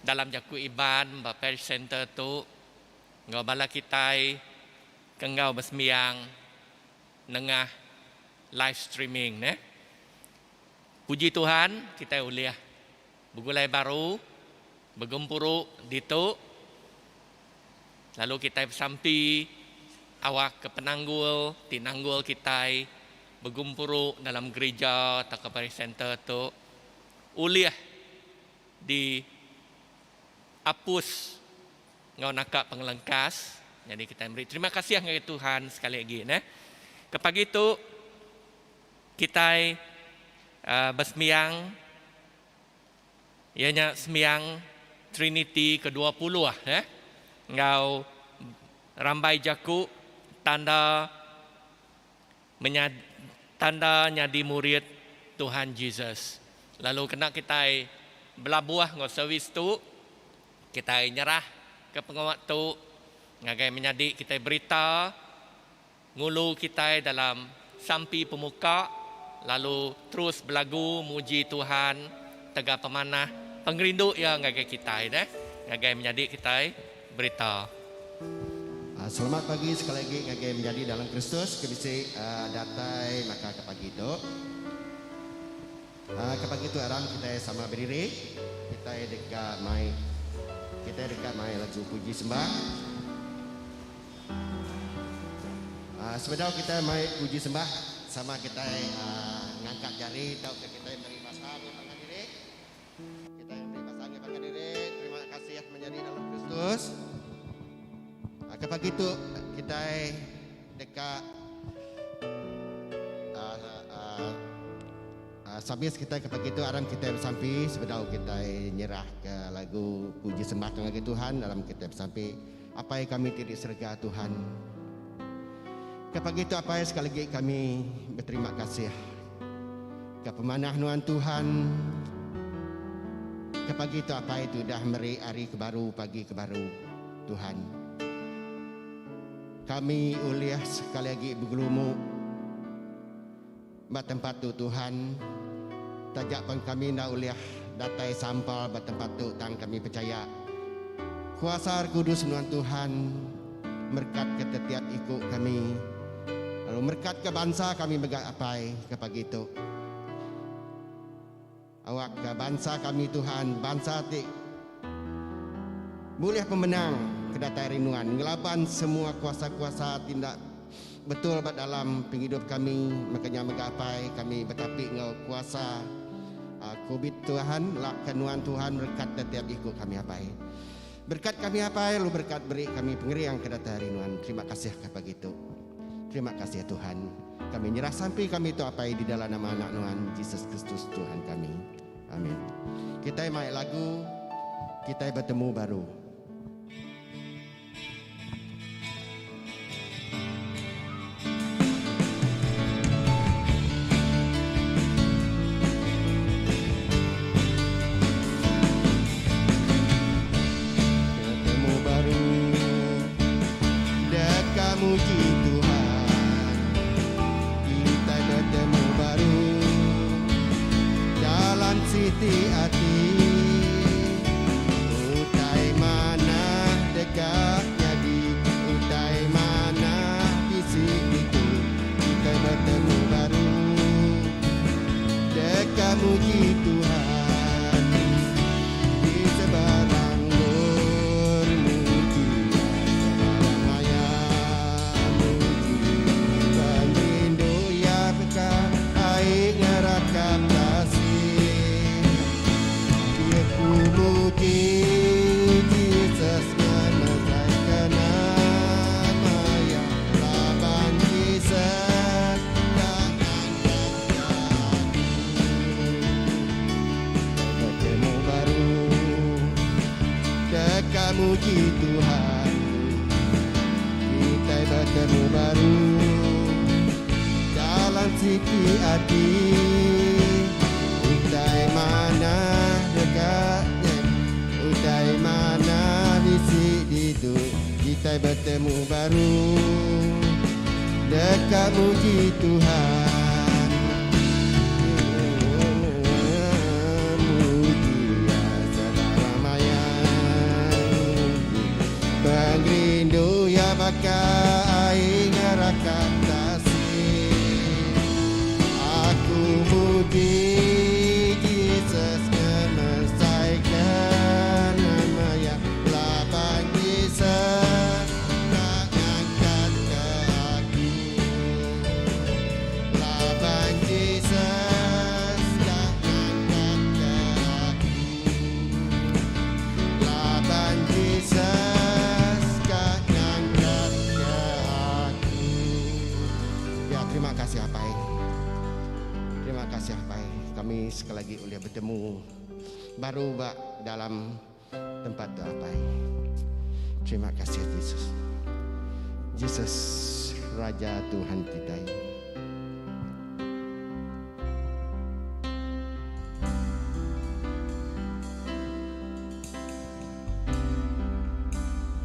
dalam jaku Iban ba Parish Centre tu enggau bala kitai ke enggau besembiang nengah live streaming neh. Puji Tuhan kitai ulih begulai baru begempuru ditu lalu kitai besampi awak ke penanggul ti nanggul kitai begempuru dalam gerija tauka parish centre tu ulih di apus enggau naka pengelengkas. Nyadi kitai meri terima kasih ngagai Tuhan sekali agi neh. Ke pagi tu kitai besembiang iya nya sembiang Triniti ke 20 neh enggau rambai jaku tanda Menya tanda nyadi murid Tuhan Jesus. Lalu kena kitai belabuh enggau servis tu, kitai nyerah ke pengawa tu ngagai menyadi kitai berita ngulu kitai dalam sampi pemuka lalu terus belagu muji Tuhan tegal pemanah pengerindu iya ngagai kitai neh ngagai menyadi kitai berita. Selamat pagi sekali agi ngagai menyadi dalam Kristus ke bisi datai maka ke pagi tu. Ke pagi tu aram kitai sama bediri, kitai deka mai kitai deka mai lagu puji sembah. Sebedau kitai mai puji sembah sama kitai ngangkat jari tauka kitai meri basa ngagai pangan diri. Kitai meri basa ngagai pangan diri. Terima kasih menyadi dalam Kristus. Ke pagi tu kitai deka Sabis kitai ke pagi tu aram kitai besampi sebedau kitai nyerah ke lagu puji sembah ke ngagai Tuhan aram kitai besampi Apai kami ti di serega Tuhan. Ke pagi tu apai sekali agi kami beterima kasih ke pemanah nuan Tuhan. Ke pagi tu apai tu udah meri hari ke baru pagi ke baru Tuhan. Kami ulih sekali agi begelumu ba tempat tu Tuhan. Taja pan kami enda ulih datai sampal ba tempat tu tang kami pechaya kuasa Roh Kudus nuan Tuhan merekatka tetiap iku kami lalu merekatka bansa kami mega Apai ke pagi tu. Awakka bansa kami Tuhan, bansa ti bulih pemenang ke datai ari Nuan ngelaban semua kuasa-kuasa ti enda betul ba dalam pengidup kami, maka nya mega Apai kami betapi enggau kuasa Covid Tuhan, lakka Nuan Tuhan merekat tetiap iku kami Apai. Berkat kami Apai lalu berkat beri kami pengering ke datai ari Nuan. Terima kasih ka pagi tu. Terima kasih Tuhan. Kami nyerah sampi kami tu Apai di dalam nama anak Nuan Jesus Kristus Tuhan kami. Amin. Kitai mai lagu kitai betemu baru. Betemu baru deka muji Tuhan Kitai betemu baru dalam siti ati Utai manah deka nyadi Utai manah bisi ditu Kitai betemu baru Deka muji Tuhan Di sebarang endur muji Iya Sebarang maya muji Pengerindu Iya beka ai ngerakap tasik Dia ku muji Jesus Ngemesaika nama Iya Laban Jesus Ka ngangkatka aku. Betemu baru deka muji Tuhan. Kitai betemu baru dalam siti ati. Utai manah deka utai manah bisi ditu. Kitai betemu baru deka muji Tuhan. Muji Iya sebarang maya. baka ai ngeraka tasik. Aku muji Jesus ngemesai ke nama ya laban Jesus nak ngangkat ke aku. Laban Jesus nak ngangkat ke aku. Laban Jesus kak ngangkat ke aku. Ya, terima kasih Apai. Terima kasih Apai. Kami sekali lagi boleh bertemu baru bak dalam tempat tu Apai. Terima kasih Jesus. Jesus Raja Tuhan kita.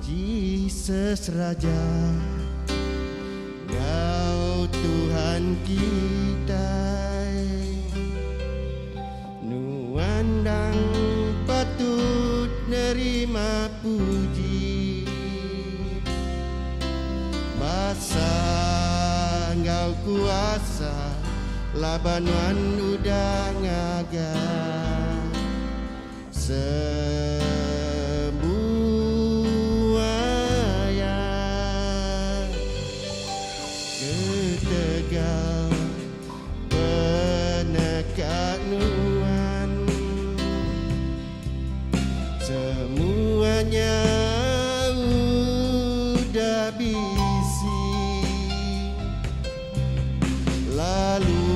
Jesus Raja, Kau Tuhan kita. Nuandang patut nerima puji. Basa ngau kuasa laban wan udah ngaga semua ya ketegal penekat nuan semuanya udah bisi lalu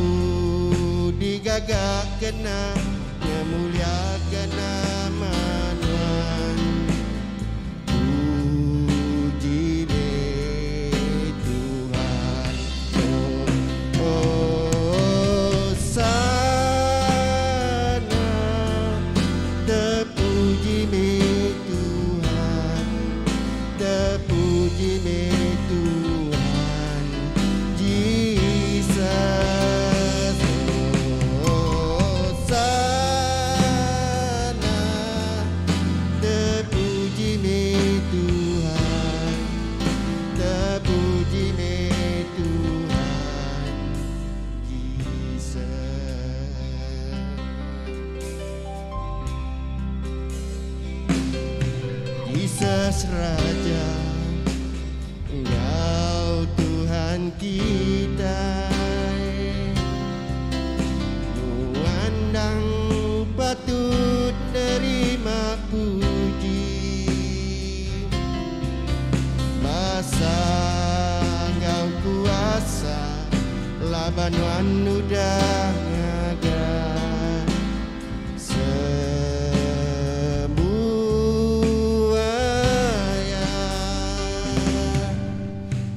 digagak kena ngemuliakan nama Tuhan. Puji be Tuhan. Oh, sana terpuji be Tuhan, terpuji be Tuhan Jesus. Oh, sana terpuji be Tuhan, terpuji be Tuhan Jesus. Jesus Raja, Engkau Tuhan kita. Nuandang patut nerima puji. Basa ngau kuasa laban wan udah ngaga semua ya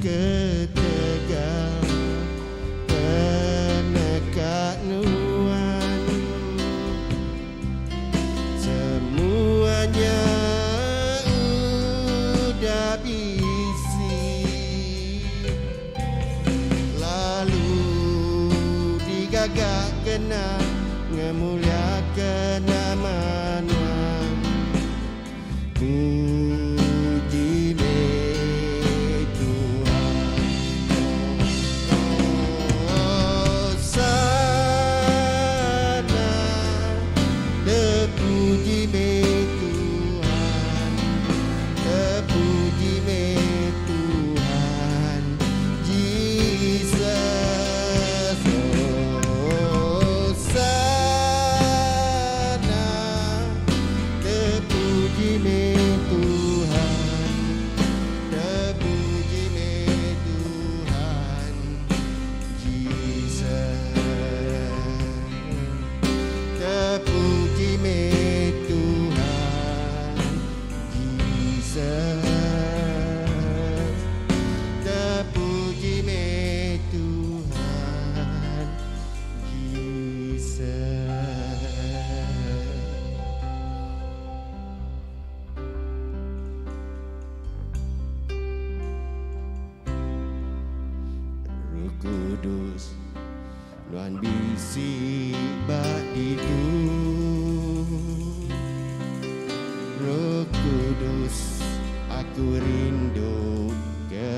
ketegal penekat nuan semuanya udah bisi lalu digagak kena ngemuliakan nama Tuhan. Puji be Tuhan. Oh, sana terpuji be Tuhan, terpuji be Tuhan Jesus. Oh, sana terpuji be Tuhan, terpuji be Tuhan Jesus. Terpuji be Tuhan Jesus. Terpuji be Tuhan Jesus. Roh Kudus Nuan bisi ba ditu. Roh Kudus aku rindu ke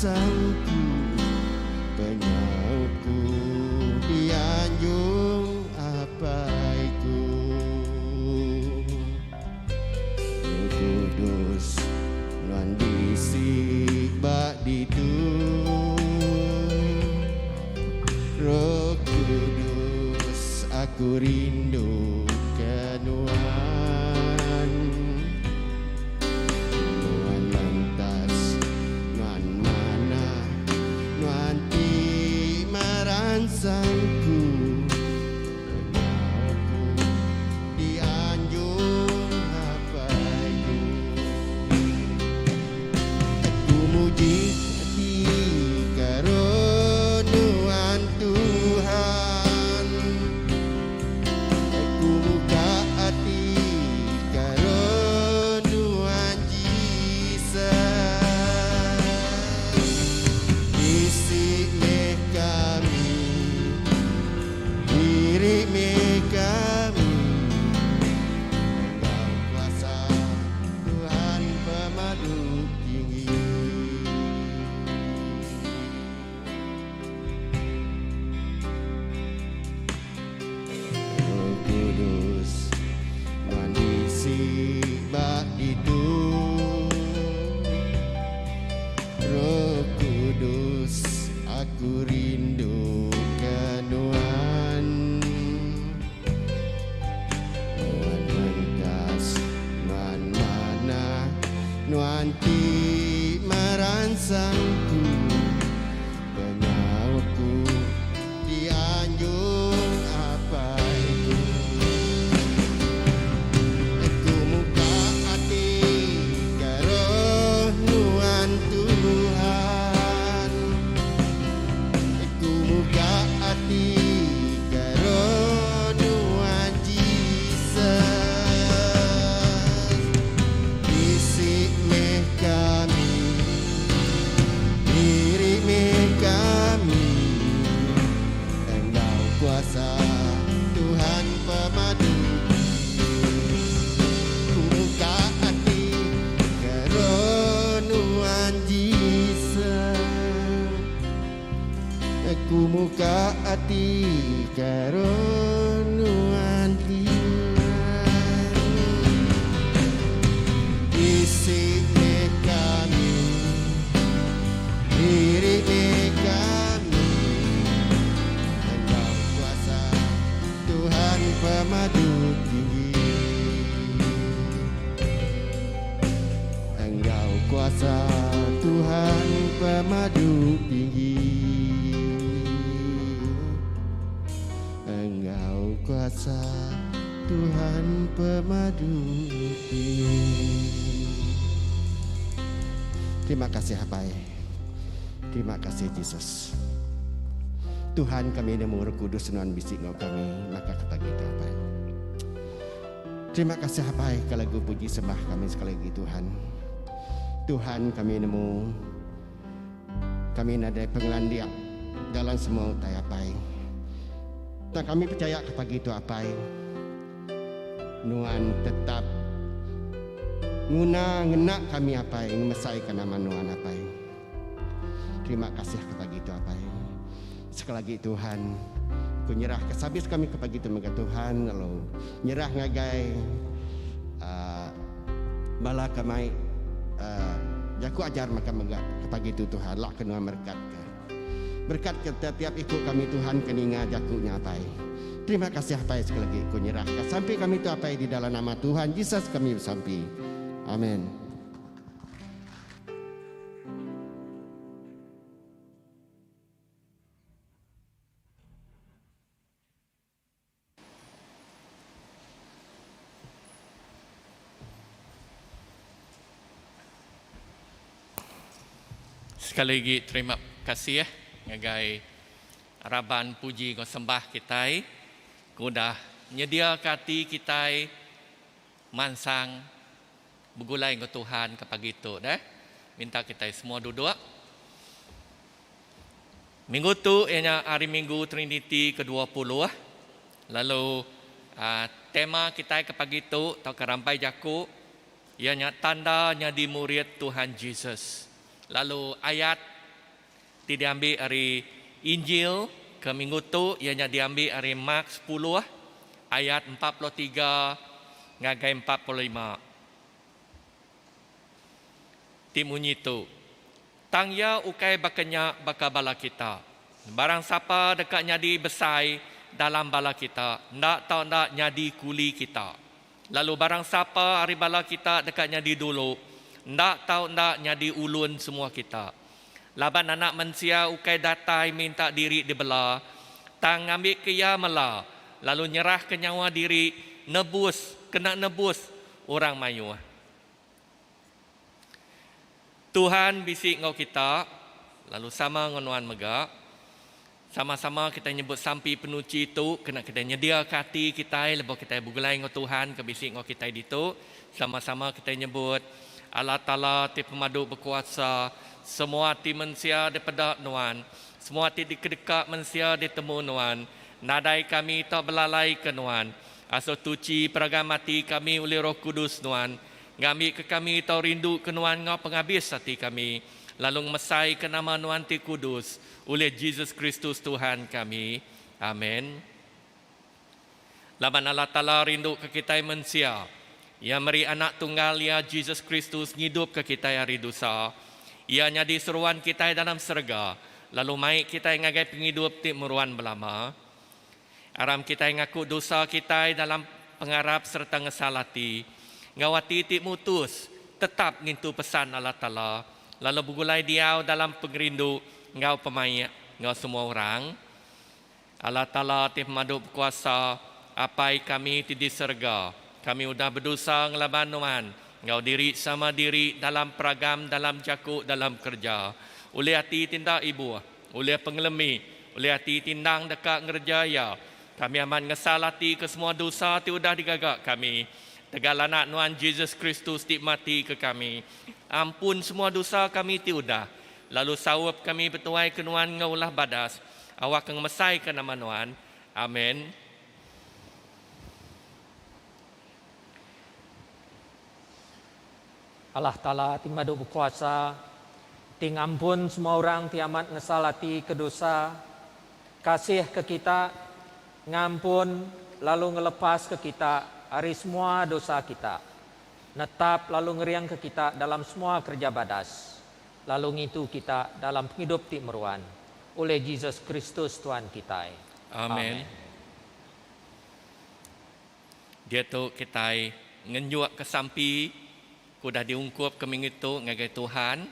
meransangku Penyaupku dianjung Apaiku Roh Kudus nuan bisi ba ditu Roh Kudus aku rindu ke nuan Nuan mentas nuan manah nuan ti meransangku Penyauh ku dianjung apai ku. Aku muji ati karo nuan Tuhan. Aku muka ati karo nuan Jesus. Bisi meh kami. Diri meh kami enggau kuasa Tuhan Pemadu Tinggi. Roh Kudus nuan bisi ba ditu. Roh Kudus aku rindu ke nuan. Nuan mentas, nuan manah, nuan ti meransangku. Penyauhku dianjung Apaiku. Aku muka ati ke roh nuan Tuhan. Aku muka ati ke roh nuan Jesus. Bisi meh kami. Diri meh kami enggau kuasa Tuhan Pemadu Tinggi. Ku muka ati ke roh nuan Jesus. Ku muka ati ke roh nuan Tuhan. Bisi meh kami, diri meh kami, enggau kuasa Tuhan Pemadu Tinggi. Enggau kuasa Tuhan Pemadu Tinggi. Enggau kuasa Tuhan Pemadu Tinggi. Terima kasih Apai. Terima kasih Jesus. Tuhan kami nemu Roh Kudus nuan bisi enggau kami maka ke pagi tu Apai. Terima kasih Apai ke lagu puji sembah kami sekali lagi Tuhan. Tuhan kami nemu Kami nadai pengelandik dalam semua utai apai. Tang kami pechaya ke pagi tu apai, nuan tetap nguna ngena kami apai ngemesaika nama nuan apai. Terima kasih ke pagi tu apai. Sekali lagi Tuhan, ku nyerahka sabis kami ke pagi tu mega Tuhan lalu nyerah ngagai uhh bala ke mai uhh jaku ajar mega mega ke pagi tu Tuhan lak ke nuan merekat ke. Berekat ke tiap iku kami Tuhan ke ninga jaku nya apai. Terima kasih apai sekali lagi ku nyerahka sampi kami tu apai di dalam nama Tuhan Jesus kami besampi. Amen. Sekali agi terima kasih ngagai raban puji enggau sembah kitai ke udah nyediaka ati kitai mansang begulai enggau Tuhan ke pagi tu deh. Minta kitai semua duduk. Minggu tu iya nya hari Minggu Triniti ke 20 lalu uhh tema kitai ke pagi tu tauka rambai jaku iya nya tanda nyadi murid Tuhan Jesus. Lalu ayat. ti diambi ari Injil ke minggu tu iya nya diambi ari Mark sepuluh ayat 43 ngagai 45. Ti munyi tu, Tang iya ukai baka nya baka bala kita. Barang sapa deka nyadi besai dalam bala kita, enda tau enda nyadi kuli kita. Lalu barang sapa ari bala kita deka nyadi dulu, enda tau enda nyadi ulun semua kita. Laban Anak Mensia ukai datai minta diri dibela, tang ngambika iya mela, lalu nyerahka nyawa diri nebus kena nebus orang mayuh. Tuhan bisi enggau kita, lalu sama enggau nuan mega. Sama-sama kitai nyebut sampi penuchi tu kena kitai nyediaka ati kitai lebuh kitai begulai enggau Tuhan ke bisi enggau kitai ditu. Sama-sama kitai nyebut, Allah Taala ti pemadu bekuasa, semua ati mensia dipeda Nuan, semua ti dikedeka mensia ditemu Nuan. Nadai kami tau belalaika Nuan. Asuh tuchi peragam ati kami ulih Roh Kudus Nuan, ngambika kami tau rinduka Nuan enggau pengabis ati kami, lalu ngemesaika nama Nuan ti kudus, ulih Jesus Kristus Tuhan kami. Amen. Laban Allah Taala rinduka kitai mensia, Iya meri Anak Tunggal Iya, Jesus Kristus, ngidupka kitai ari dosa. Iya nyadi seruan kitai dalam serega, lalu mai kitai ngagai pengidup ti meruan belama. Aram kitai ngaku dosa kitai dalam pengarap sereta ngesal ati, enggau ati ti mutus, tetap ngintu pesan Allah Taala, lalu begulai diau dalam pengerindu enggau pemaik enggau semua orang. Allah Taala ti Pemadu Bekuasa, Apai kami ti di serega, kami udah bedosa ngelaban Nuan, enggau diri sama diri dalam peragam, dalam jaku, dalam kereja. Ulih ati ti enda ibuh, ulih pengelemi, ulih ati ti endang deka ngereja iya, kami amat ngesal ati ke semua dosa ti udah digaga kami. Tegal Anak Nuan Jesus Kristus ti mati ke kami, ampun semua dosa kami ti udah, lalu saup kami betuai ke Nuan enggau ulah badas, awakka ngemesaika nama Nuan. Amen. Allah Taala ti madu bekuasa, ti ngampun semua orang ti amat ngesal ati ke dosa, kasih ke kita, ngampun lalu ngelepaska kita ari semua dosa kita, netap lalu ngeringka kita dalam semua kereja badas, lalu ngintu kita dalam pengidup ti meruan, ulih Jesus Kristus Tuan kitai. Amen. Diatu kitai ngenjukka sampi ke udah diungkupka minggu tu ngagai Tuhan.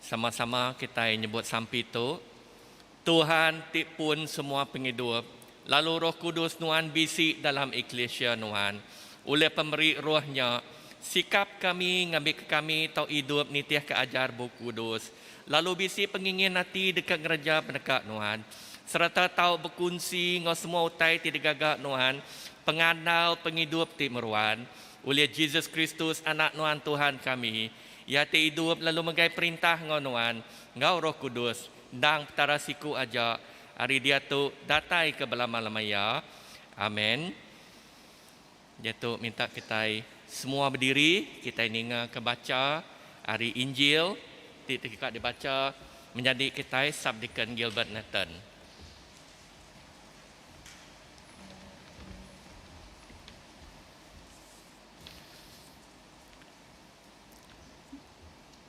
Sama-sama kitai nyebut sampi tu, Tuhan ti pun semua pengidup, lalu Roh Kudus Nuan bisi dalam eklisia Nuan. Ulih pemeri Roh nya, sikap kami ngambika kami tau idup nitihka ajar Bup Kudus, lalu bisi pengingin ati deka ngereja peneka Nuan, sereta tau bekunsi enggau semua utai ti digaga Nuan, pengandal pengidup ti meruan, ulih Jesus Kristus Anak Nuan Tuhan kami, Iya ti idup lalu megai perintah enggau Nuan, enggau Roh Kudus, endang Petara siku aja, ari diatu datai ke belama-lama iya. Amen. Diatu minta kitai semua bediri, kitai ningaka bacha ari Injil ti deka dibacha menyadi kitai Subdeacon Gilbert Nathan.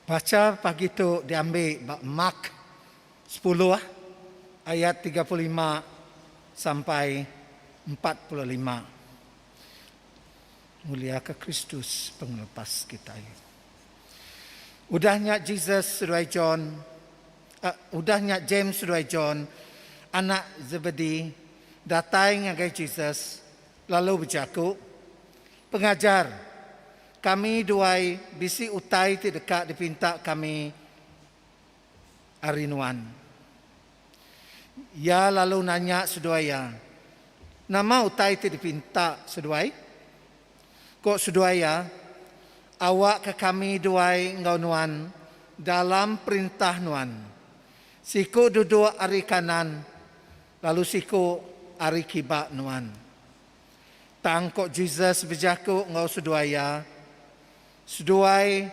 Bacha pagi tu diambi ba Mark sepuluh ayat 35 sampai 45. Muliaka Kristus Pengelepas kitai. Udah nya Jesus seduai John, uh, udah nya James seduai John, anak Zebedee, datai ngagai Jesus lalu bejaku, Pengajar, kami duai bisi utai ti deka dipinta kami ari nuan. Iya lalu nanya seduai iya, Nama utai ti dipinta seduai? Ko seduai iya, Awakka kami duai enggau nuan dalam perintah nuan, siku duduk ari kanan lalu siku ari kiba nuan. Tang ko Jesus bejaku enggau seduai iya, Seduai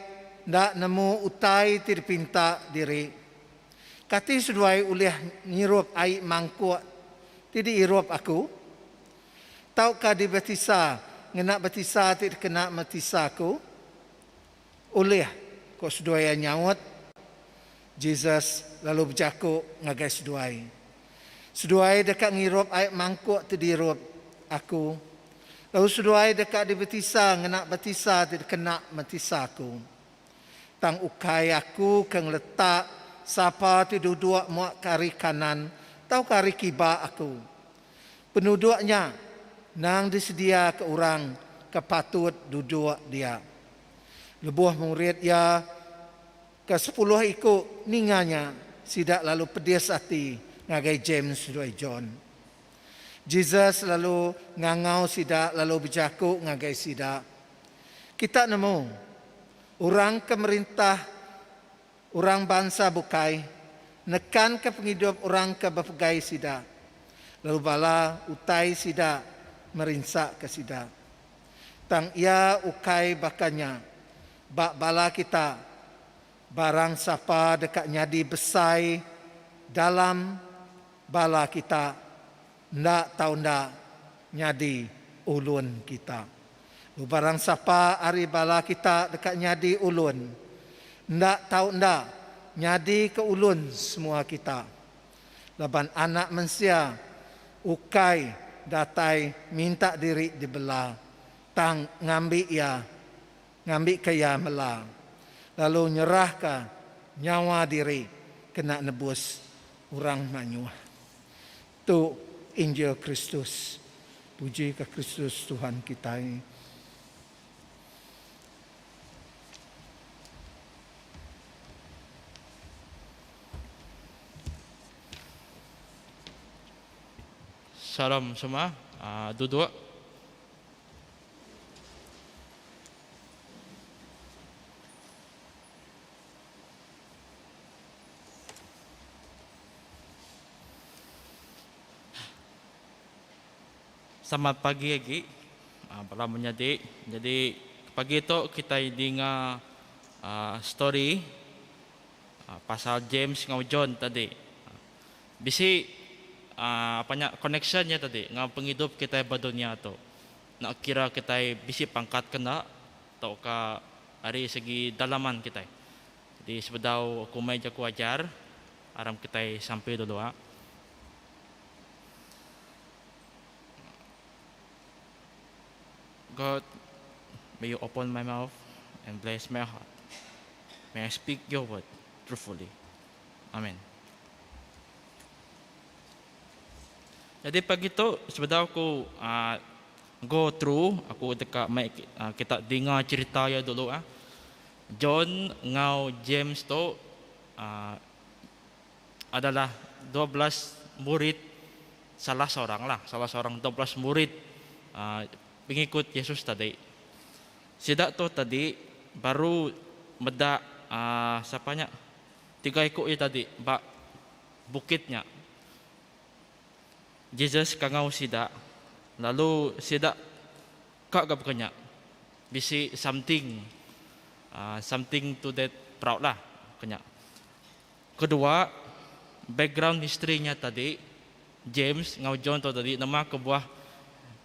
enda nemu utai ti dipinta diri. Kati seduai ulih ngirup ai mangkuk ti diirup aku? Tauka dibatisa ngena batisa ti dikena metisa aku? Ulih, ku seduai iya nyaut. Jesus lalu bejaku ngagai seduai, Seduai deka ngirup ai mangkuk ti diirup aku, lalu seduai deka dibatisa ngena batisa ti dikena metisa aku. Tang ukai aku ke ngeletak sapa ti duduk muak ke ari kanan tauka ari kiba aku. Penuduk nya endang disediaka orang ke patut duduk dia. Lebuh murid iya ke sepuluh iku ninga nya, sida lalu pedis ati ngagai James seduai John. Jesus lalu ngangau sida lalu bejaku ngagai sida, Kita nemu, orang ke merintah orang bansa bukai nekanka pengidup orang ke bepegai sida, lalu bala utai sida merinsaka sida. Tang iya ukai baka nya ba bala kita, barang sapa deka nyadi besai dalam bala kita enda tau enda nyadi ulun kita. Lalu barang sapa ari bala kita deka nyadi ulun, enda tau enda nyadika ulun semua kita. Laban Anak Mensia ukai datai minta diri dibela, tang ngambi iya ngambika iya mela lalu nyerahka nyawa diri kena nebus orang mayuh. Tu Injil Kristus. Pujika Kristus Tuhan kitai. Salam semua. Duduk. Selamat pagi agi bala menyadi. Jadi pagi tu kitai ninga story pasal James enggau John tadi. Bisi aaa apa nya connection nya tadi enggau pengidup kitai ba dunya tu. Enda kira kitai bisi pangkat ke enda tauka ari segi dalaman kitai. Jadi sebedau aku mai jaku ajar aram kitai sampi dulu aa. God may you open my mouth and bless my heart. May I speak your word truthfully. Amen. Jadi pagi tu sebedau aku uh, go through aku deka mai uh, kita dengar cerita ya dulu ah. John enggau James tu uh, adalah 12 murid salah seorang lah, salah seorang 12 murid uh, pengikut Yesus tadi. Sida tu tadi baru meda uh, siapa nya Tiga iku iya tadi ba bukit nya. Jesus kangau sida, lalu sida ka ga baka nya. Bisi something, something to that proud lah baka nya. Kedua, background history nya tadi, James enggau John tu tadi nama kebuah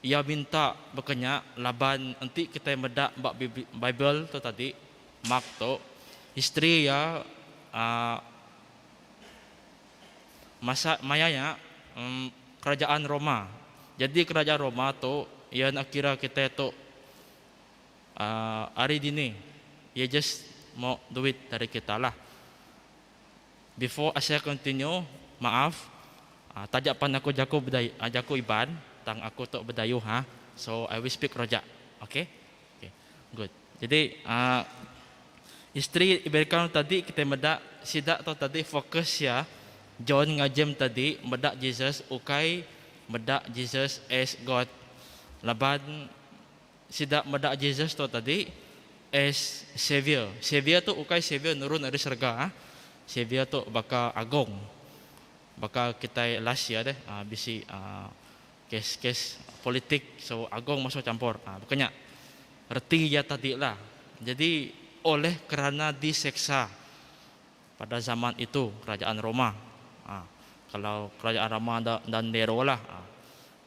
iya minta baka nya laban enti kitai meda ba Bible tu tadi, Mark tu, isteri iya uhh masa maya nya uhh kerajaan Roma. Jadi kerajaan Roma tu iya enda kira kitai tu uhh ari dini. Iya just mau duit dari kita lah. Before asai continue, maaf uhh taja pan aku jaku Bidayuh jaku Iban tang aku tu Bidayuh ha. So I will speak rojak. Okay. Okay. Good. Jadi uhh isteri Iberkan tadi kitai meda sida tu tadi fokus iya John enggau James tadi meda Jesus ukai meda Jesus as God laban sida meda Jesus tu tadi as Savior. Savior tu ukai Savior nurun ari serega. Savior tu baka Agong baka kitai last year deh bisi uhh Kes kes politik so Agong masuk campur ha bukan nya reti iya tadi lah jadi oleh kerana diseksa. Pada zaman itu kerajaan Roma. Ha, kalau kerajaan Roma dan Nero lah. Ha,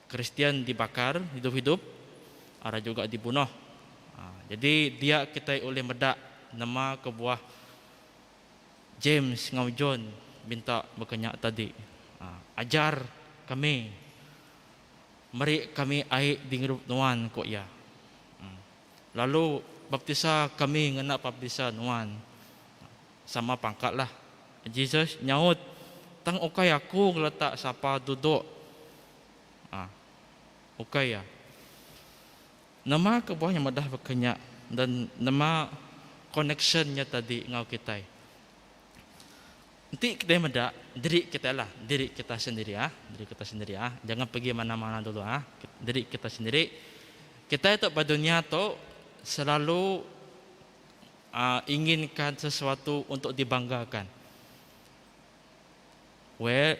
Kristian dibakar hidup-hidup, ada juga dibunuh. Ha, jadi dia kita oleh medak nama kebuah James ngau John minta bekenyak tadi. Ha, ajar kami meri kami ai di ngirup nuan ko iya. Lalu baptisa kami ngena baptisa nuan. Sama pangkat lah. Jesus nyaut tang ukai aku ngeletak sapa duduk. Ha, ukai ya. Nama kebuah yang madah bekenyak dan nama connectionnya tadi ngau kita. Nanti kita medak diri kita lah, diri kita sendiri ah, diri kita sendiri ah. Jangan pergi mana-mana dulu ah. Diri kita sendiri. Kita itu pada dunia tu selalu inginkan sesuatu untuk dibanggakan. Well,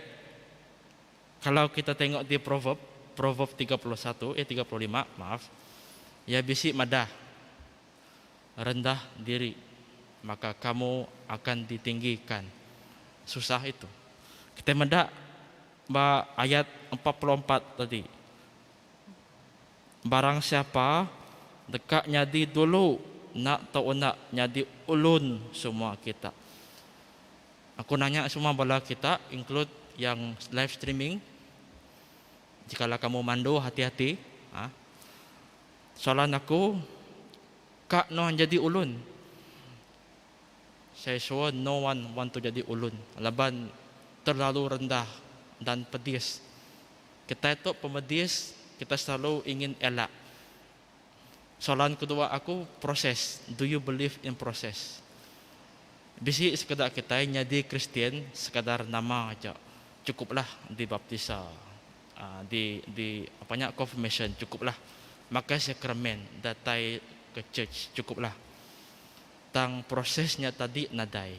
kalau kita tengok di Proverb, Proverb 31 eh 35, maaf. Ya bisi madah rendah diri maka kamu akan ditinggikan. Susah itu. Kita mendak ba ayat 44 tadi. Barang siapa dekat nyadi dulu nak tahu nak nyadi ulun semua kita. Aku nanya semua bala kita include yang live streaming. Jikalau kamu mandu hati-hati. Ha? Soalan aku, kak no jadi ulun. Saya sure no one want to jadi ulun. Laban terlalu rendah dan pedis. Kita itu pemedis, kita selalu ingin elak. Soalan kedua aku, proses. Do you believe in process? Bisi sekadar kita jadi Kristian sekadar nama aja. Cukuplah dibaptisa, di di apanya confirmation cukuplah. Maka sakramen datai ke church cukuplah. Tang prosesnya tadi nadai.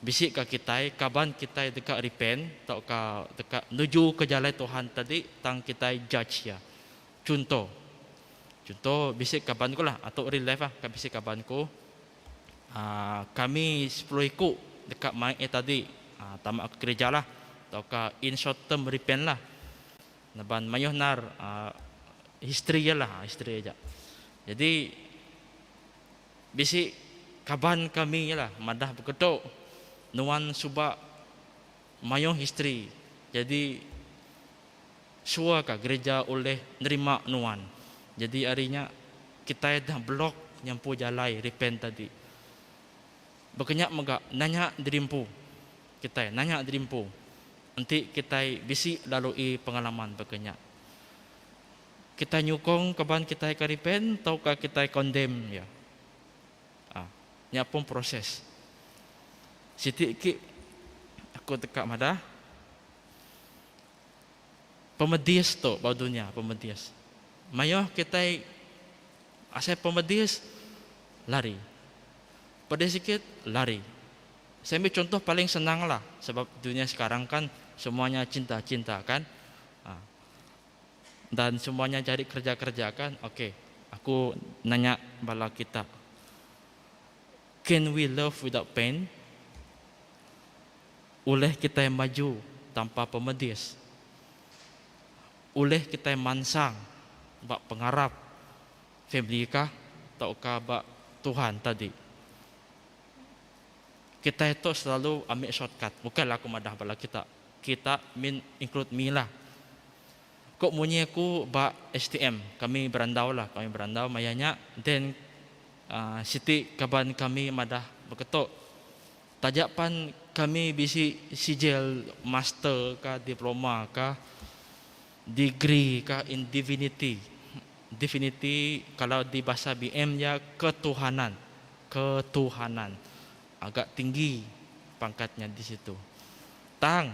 Bisi ka kita kaban kita dekat repent atau ka dekat menuju ke jalan Tuhan tadi tang kita judge ya. Contoh. Contoh bisi kaban ku lah atau real life lah bisi kaban ku. Kami 10 ikut dekat main eh tadi tamat ke gereja lah atau ka in short term repent lah. Naban mayuh nar history lah, history aja. Jadi bisi kaban kami lah madah beketok nuan subak mayuh history. Jadi sua ka gereja oleh nerima nuan. Jadi harinya kita dah blok nyampu jalai repent tadi. Bekenyak mega nanya dirimpu. Kita nanya dirimpu. Nanti kita bisi lalui pengalaman bekenyak. Kita nyukong kaban kita ke repent atau kita condemn ya. Ah, nya pun proses. Siti ki aku tekak madah. Pemedis tu bau dunia pemedis. Mayoh kita asal pemedis lari. Pedis sikit lari. Saya ambil contoh paling senang lah sebab dunia sekarang kan semuanya cinta-cinta kan. Dan semuanya cari kerja-kerja kan. Okey, aku nanya bala kita. Can we love without pain? Oleh kita yang maju tanpa pemedis. Oleh kita yang mansang bak pengarap family kah ataukah bak Tuhan tadi. Kita itu selalu ambil shortcut. Bukanlah aku madah bala kita. Kita mean include me lah. Kok munyi aku bak STM, kami berandau lah, kami berandau mayanya. Then siti kaban kami madah berketok. Tajak pan kami bisi sijil master ka diploma ka degree ka in divinity. Divinity kalau di bahasa BM ya ketuhanan. Ketuhanan. Agak tinggi pangkatnya di situ. Tang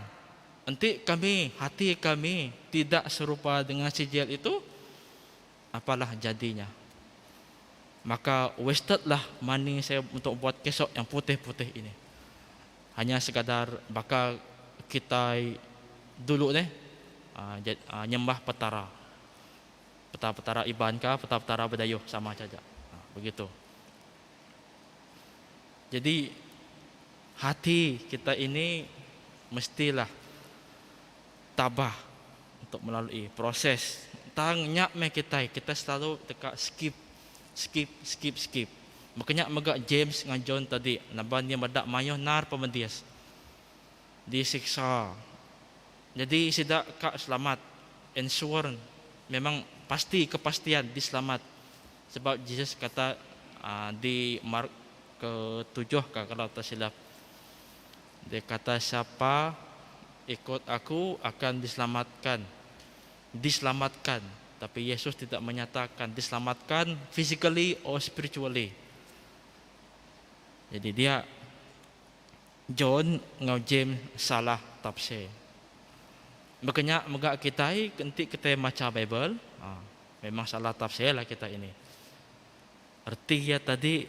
nanti kami, hati kami tidak serupa dengan sijil itu, apalah jadinya. Maka wasted lah money saya untuk buat kesok yang putih-putih ini. Hanya sekadar bakal kita dulu deh nyembah petara. Petara-petara Iban kah, petara-petara Bidayuh sama saja. Begitu. Jadi Hati kita ini mestilah tabah untuk melalui proses. Tang nya meh kitai, kitai selalu deka skip, skip, skip, skip. Baka nya mega James enggau John tadi laban iya meda mayuh nar pemedis disiksa. Nyadi sida ka selamat, ensure memang pasti kepastian diselamat sebab Jesus kata di Mark ke tujuh ka kalau tak silap dia kata siapa ikut aku akan diselamatkan diselamatkan tapi Yesus tidak menyatakan diselamatkan physically or spiritually jadi dia John enggau James salah tafsir baka nya mega kitai enti kitai macha bible memang salah tafsir lah kitai ini. Reti iya tadi,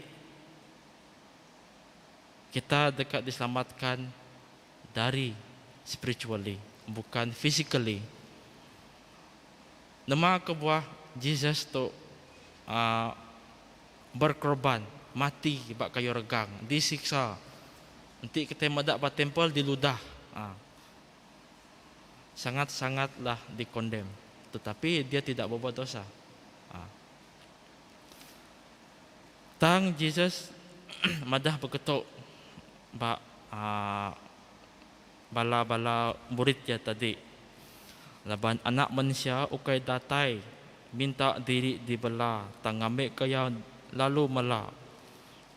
kita deka diselamatkan dari spiritually, bukan physically. Nama kebuah Jesus tu aaa berkorban, mati ba kayu regang, disiksa. Enti kitai meda ba temple diludah aaa sangat-sangatlah dikondem tetapi dia tidak berbuat dosa. Aaa. Tang Jesus madah beketu ba bala-bala murid iya tadi, Laban Anak Mensia ukai datai minta diri dibela tang ngambika iya lalu mela,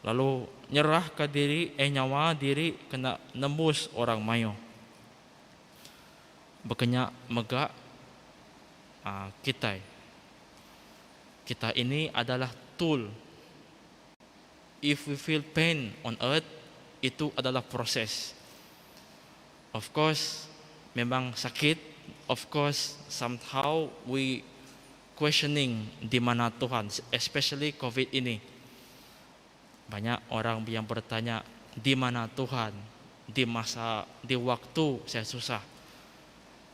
lalu nyerahka diri eh nyawa diri kena nembus orang mayuh. Baka nya mega kitai. Kita ini adalah tool. If we feel pain on earth, itu adalah proses. Of course, memang sakit, of course somehow we questioning di mana Tuhan, especially covid ini. Banyak orang yang bertanya di mana Tuhan di masa di waktu saya susah.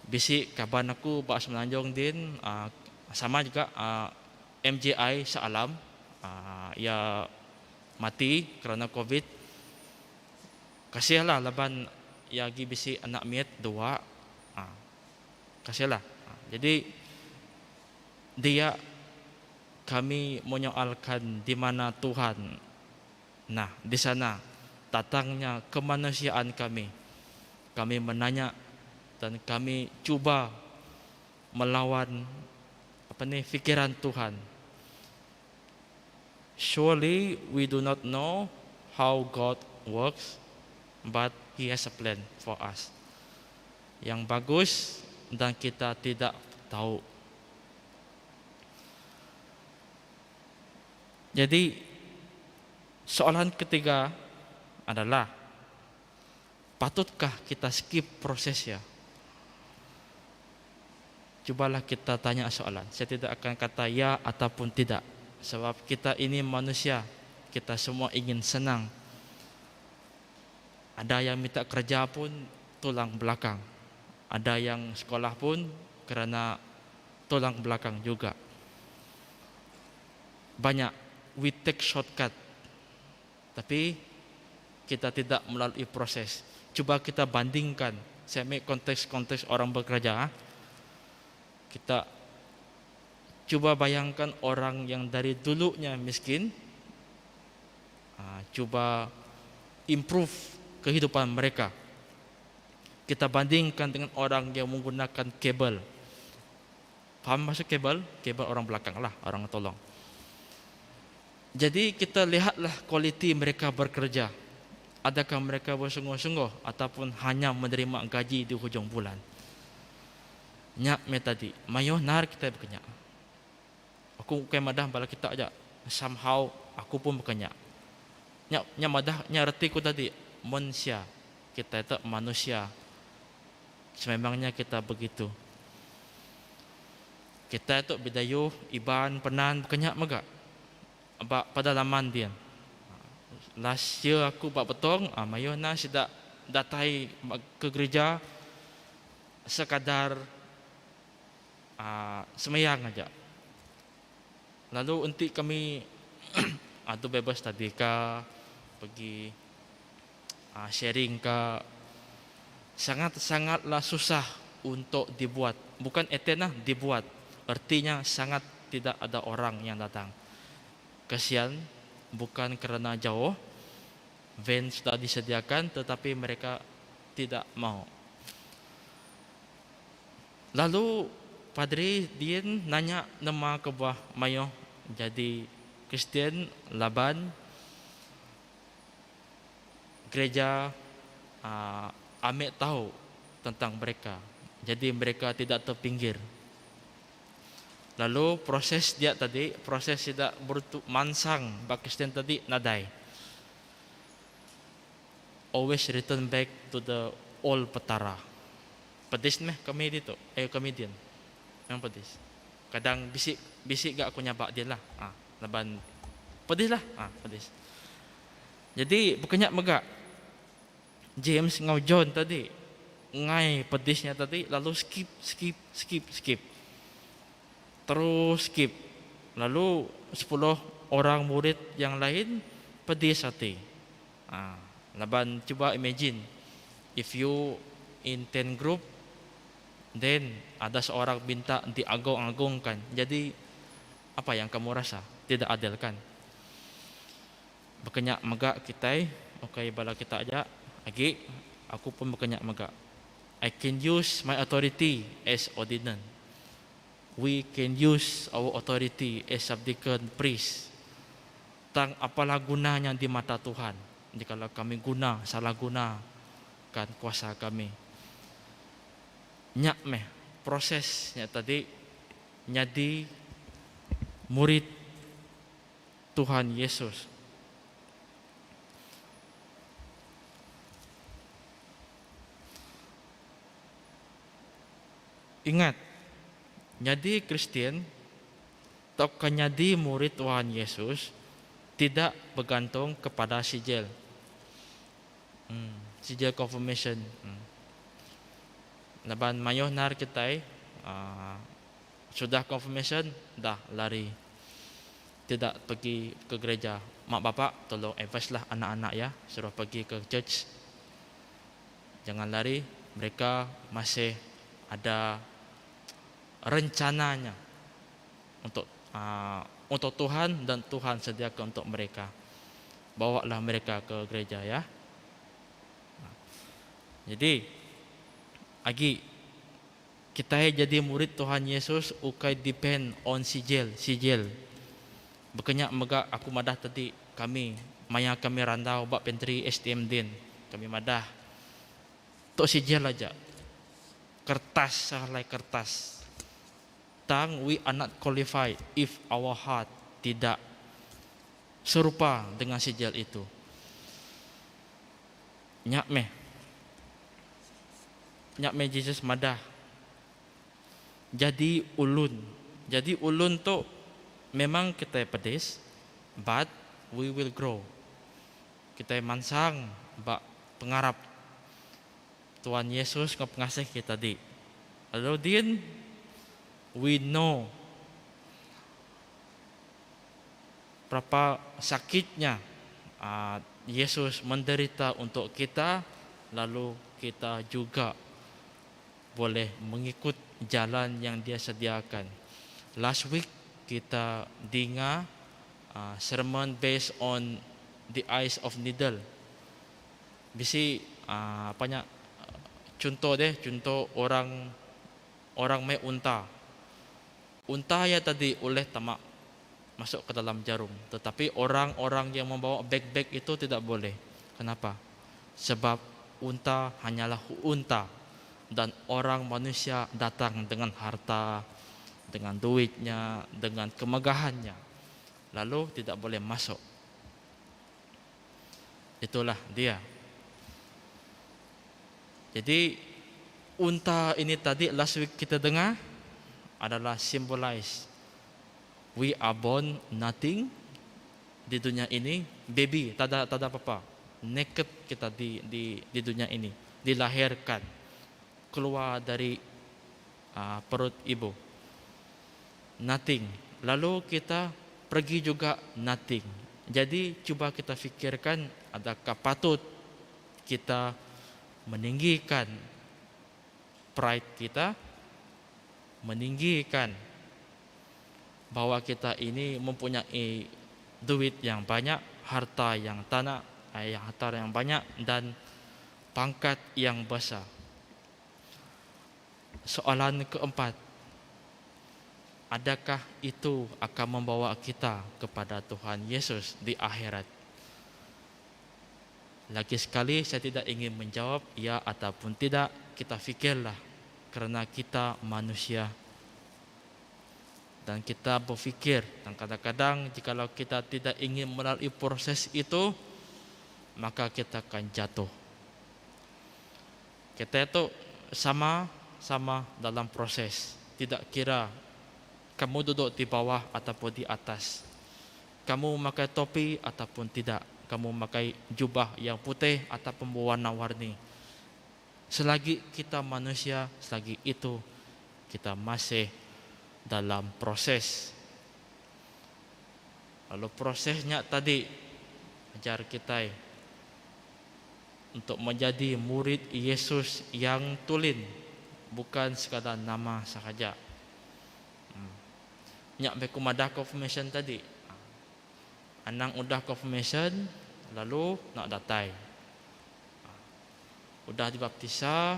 Bisi kaban aku ba Semenanjung din uhh sama juga uhh MJI Shah Alam uhh iya mati kerana covid. Kasih lah laban iya agi bisi anak mit dua uhh kasih lah. Jadi dia Kami menyoalkan di mana Tuhan. Nah, di sana datangnya kemanusiaan kami. Kami menanya dan kami cuba melawan apa ni fikiran Tuhan. Surely we do not know how God works, but He has a plan for us. Yang bagus dan kita tidak tahu. Jadi soalan ketiga adalah patutkah kita skip proses ya? Cubalah kita tanya soalan. Saya tidak akan kata ya ataupun tidak. Sebab kita ini manusia, kita semua ingin senang. Ada yang minta kerja pun tulang belakang. Ada yang sekolah pun kerana tulang belakang juga. Banyak we take shortcut tapi kita tidak melalui proses. Cuba kita bandingkan, saya ambil konteks-konteks orang bekerja. Kita cuba bayangkan orang yang dari dulunya miskin, cuba improve kehidupan mereka. Kita bandingkan dengan orang yang menggunakan kabel. Faham maksud kabel? Kabel orang belakang lah, orang tolong. Jadi kita lihatlah kualiti mereka bekerja. Adakah mereka bersungguh-sungguh ataupun hanya menerima gaji di hujung bulan. Nya meh tadi, mayuh nar kitai bekenya. Aku ukai madah bala kita aja, somehow aku pun bekenya. Nya nya madah nya reti ku tadi, mensia. Kitai tu manusia. Sememangnya kita begitu. Kitai tu Bidayuh, Iban, Penan baka nya mega ba pedalaman din. Last year aku ba Betong mayuh enda sida datai ke gerija sekadar aaa sembiang aja. Lalu enti kami adu Bible study ka pegi. Sharing ka sangat-sangatlah susah untuk dibuat. Bukan attend lah, dibuat. Artinya sangat tidak ada orang yang datang. Kesian, bukan kerana jauh, van sudah disediakan tetapi mereka tidak mau. Lalu padri din nanya nama kebuah mayoh jadi Kristian laban gereja amik tahu tentang mereka. Jadi mereka tidak terpinggir. Lalu proses dia tadi, proses sida bertu mansang ba Kristian tadi nadai. Always return back to the old petara. Pedis meh kami ditu, eh kami din. Memang pedis. Kadang bisi bisi ga aku nyabak din lah. Ah, laban pedis lah. Ah, pedis. Jadi bukan nya mega James enggau John tadi ngai pedis nya tadi lalu skip skip skip skip. Terus skip. Lalu sepuluh orang murid yang lain pedis ati. Ah, laban cuba imagine if you in ten group then ada seorang minta diagung-agungkan. Jadi apa yang kamu rasa? Tidak adil kan? Baka nya mega kitai ukai bala kita aja agi aku pun baka nya mega. I can use my authority as ordinand. We can use our authority as subdeacon, priest. Tang apalah gunanya di mata Tuhan jikalau kami guna salah guna kan kuasa kami. Nya meh proses nya tadi nyadi murid Tuhan Yesus. Ingat, nyadi Kristian tauka nyadi murid Tuhan Yesus tidak begantung kepada sijil. Em sijil confirmation. Em laban mayuh nar kitai aaa Sudah confirmation dah lari tidak pergi ke gereja. Mak bapak tolong advise lah anak-anak ya suruh pergi ke church. Jangan lari, mereka masih ada rencananya untuk untuk Tuhan dan Tuhan sediakan untuk mereka. Bawa lah mereka ke gereja ya. Jadi agi Kitai jadi murid Tuhan Yesus ukai depend on sijil, sijil. Baka nya mega aku madah tadi kami maya kami randau ba pantry STM din, kami madah tu sijil aja. Kertas sehelai kertas. Tang we are not qualified if our heart tidak serupa dengan sijil itu. Nya meh. Nya meh Jesus madah, Jadi ulun. Jadi ulun tu memang kitai pedis, but we will grow. Kitai mansang ba pengarap Tuan Yesus enggau pengasih kita tadi. Lalu din, we know Berapa sakitnya Yesus menderita untuk kita, lalu kita juga boleh mengikut jalan yang Dia sediakan. Last week kita dinga sermon based on the eyes of needle. Bisi apa nya chunto deh, chunto orang orang mai unta. Unta iya tadi ulih tama masuk ke dalam jarum, tetapi orang-orang yang membawa beg-beg itu tidak boleh. Kenapa? Sebab unta hanyalah unta dan orang manusia datang dengan harta, dengan duitnya, dengan kemegahannya, lalu tidak boleh masuk. Itulah dia. Jadi unta ini tadi last week kita dengar adalah symbolize we are born nothing di dunia ini, baby, tak ada, tak ada apa-apa. Naked kita di di di dunia ini, dilahirkan keluar dari uh, perut ibu. Nothing. Lalu kita pergi juga nothing. Jadi cuba kita fikirkan adakah patut Kita meninggikan pride kita, meninggikan bahwa kita ini mempunyai duit yang banyak, harta yang tanah, eh, yang harta yang banyak dan pangkat yang besar. Soalan keempat, adakah itu akan membawa kita kepada Tuhan Yesus di akhirat? Lagi sekali saya tidak ingin menjawab ya ataupun tidak, kita fikirlah kerana kita manusia dan kita berfikir dan kadang-kadang jikalau kita tidak ingin melalui proses itu maka kita akan jatuh. Kita itu sama-sama dalam proses, tidak kira kamu duduk di bawah ataupun di atas. Kamu memakai topi ataupun tidak, kamu memakai jubah yang putih ataupun berwarna-warni. Selagi kita manusia, selagi itu kita masih dalam proses. Lalu prosesnya tadi ajar kita untuk menjadi murid Yesus yang tulin, bukan sekadar nama sahaja. Nyak beku madah confirmation tadi. Anang udah confirmation lalu nak datai. Udah dibaptisa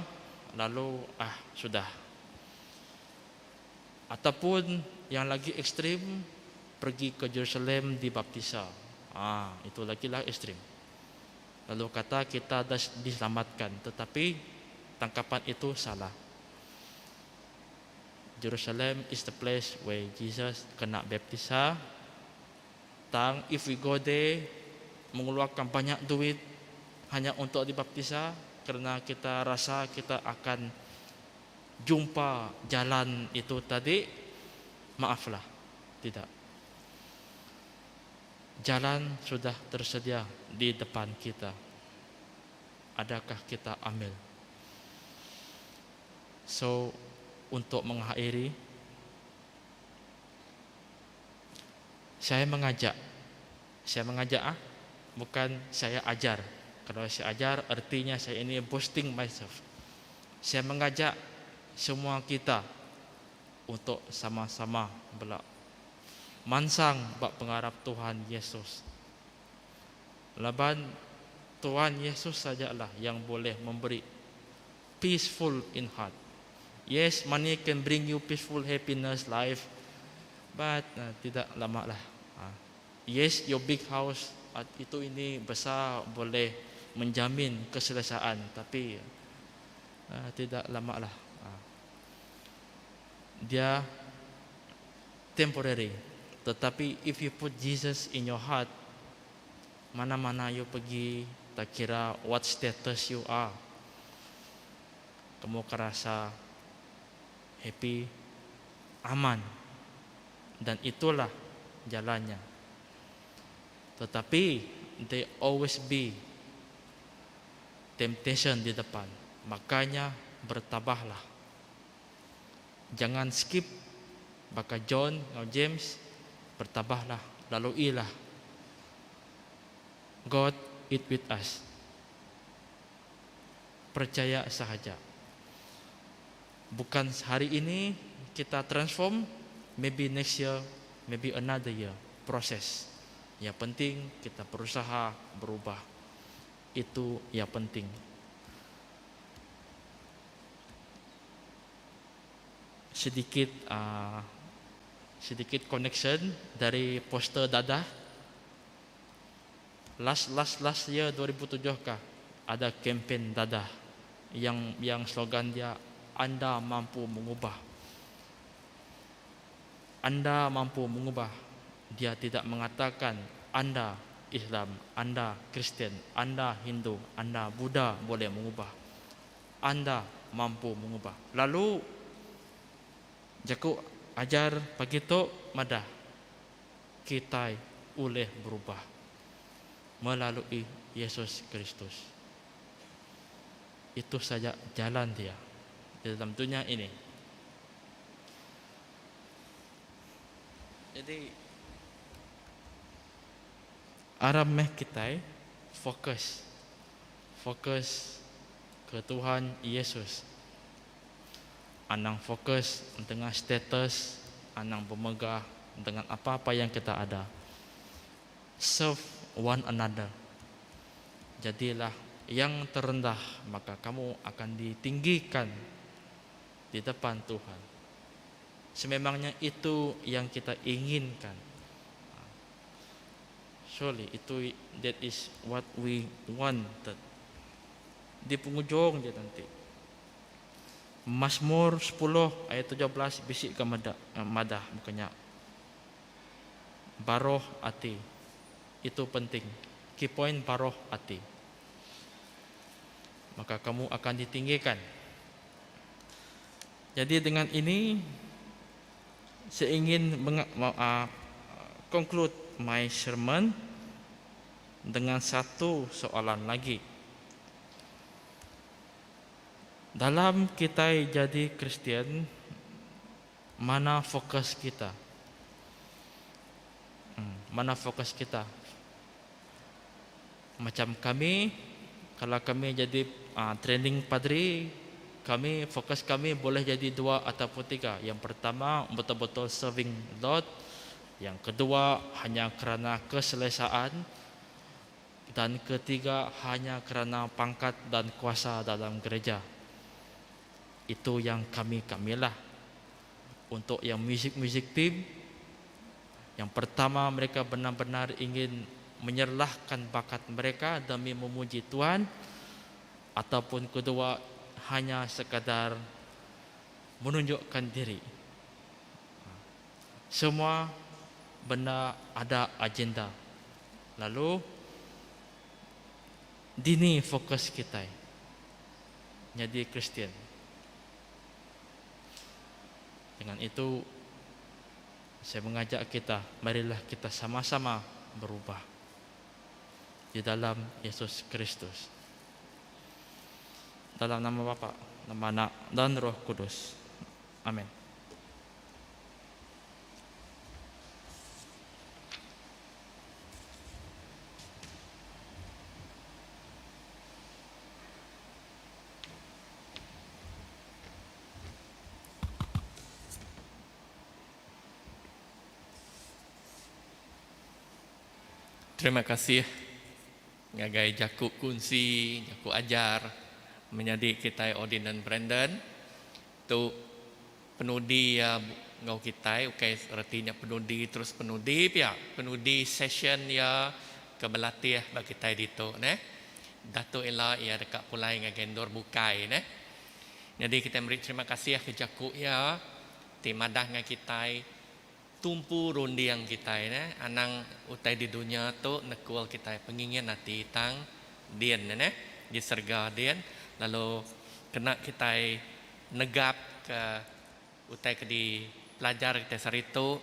lalu ah sudah. Ataupun yang lagi ekstrim pergi ke Jerusalem dibaptisa. Ah, itu lagi lah ekstrim. Lalu kata kita dah diselamatkan, tetapi tangkapan itu salah. Jerusalem is the place where Jesus kena baptisa. Tang if we go there mengeluarkan banyak duit hanya untuk dibaptisa kerana kita rasa kita akan jumpa jalan itu tadi, maaflah, tidak. Jalan sudah tersedia di depan kita. Adakah kita ambil? So, untuk mengakhiri, saya mengajak. Saya mengajak ah, bukan saya ajar. Kalau saya ajar artinya saya ini boasting myself. Saya mengajak semua kita untuk sama-sama belak mansang bak pengarap Tuhan Yesus. Laban Tuhan Yesus sajalah yang boleh memberi peaceful in heart. Yes, money can bring you peaceful happiness life, but tidak lama lah. Yes, your big house itu ini besar boleh menjamin keselesaan, tapi tidak lama lah. Dia temporary. Tetapi if you put Jesus in your heart, mana-mana you pergi, tak kira what status you are, kamu kerasa happy, aman. Dan itulah jalannya. Tetapi there always be temptation di depan. Makanya bertabahlah. Jangan skip baka John atau James, bertabahlah, laluilah. God is with us. Percaya sahaja. Bukan hari ini kita transform, maybe next year, maybe another year. Proses. Yang penting kita berusaha berubah. Itu yang penting. Sedikit sedikit connection dari poster dadah. Last last last year 2007 kah ada kempen dadah yang yang slogan dia anda mampu mengubah. Anda mampu mengubah. Dia tidak mengatakan anda Islam, anda Kristian, anda Hindu, anda Buddha boleh mengubah. Anda mampu mengubah. Lalu jaku ajar pagi tu madah kita boleh berubah melalui Yesus Kristus. Itu saja jalan dia di dalam dunia ini. Jadi aram meh kita fokus. Fokus ke Tuhan Yesus. Anang fokus dengan status, anang bermegah dengan apa-apa yang kita ada. Serve one another. Jadilah yang terendah, maka kamu akan ditinggikan di depan Tuhan. Sememangnya itu yang kita inginkan. Surely itu that is what we wanted. Di penghujung dia nanti. Mazmur 10 ayat 17 bisi ke meda, eh, madah bukannya. Baruh ati. Itu penting. Key point baruh ati. Maka kamu akan ditinggikan. Jadi dengan ini saya ingin conclude my sermon dengan satu soalan lagi. Dalam kita jadi Kristian, mana fokus kita? Mana fokus kita? Macam kami, kalau kami jadi training padri, kami fokus kami boleh jadi dua ataupun tiga. Yang pertama betul-betul serving Lord. Yang kedua hanya kerana keselesaan. Dan ketiga hanya kerana pangkat dan kuasa dalam gereja. Itu yang kami kamilah. Untuk yang music-music team, yang pertama mereka benar-benar ingin menyerlahkan bakat mereka demi memuji Tuhan, ataupun kedua hanya sekadar menunjukkan diri. Semua benda ada agenda. Lalu dini fokus kita jadi Kristian. Dengan itu saya mengajak kita, marilah kita sama-sama berubah di dalam Yesus Kristus. Dalam nama Bapa, nama Anak dan Roh Kudus. Amin. Terima kasih ngagai jaku kunsi, jaku ajar menyadi kitai Ordinan Brandon. Tu penudi iya enggau kitai ukai reti nya penudi terus penudi pia. Penudi session iya ke belatih ba kitai ditu neh. Dah tu ila iya deka pulai ngagai endur bukai neh. Nyadi kitai meri terima kasih ke jaku iya ti madah ngagai kitai Tumpu runding kitai neh anang utai di dunya tu nekul kitai pengingin ati tang din neh di serega din lalu kena kitai negap ke utai ke di pelajar kitai sehari tu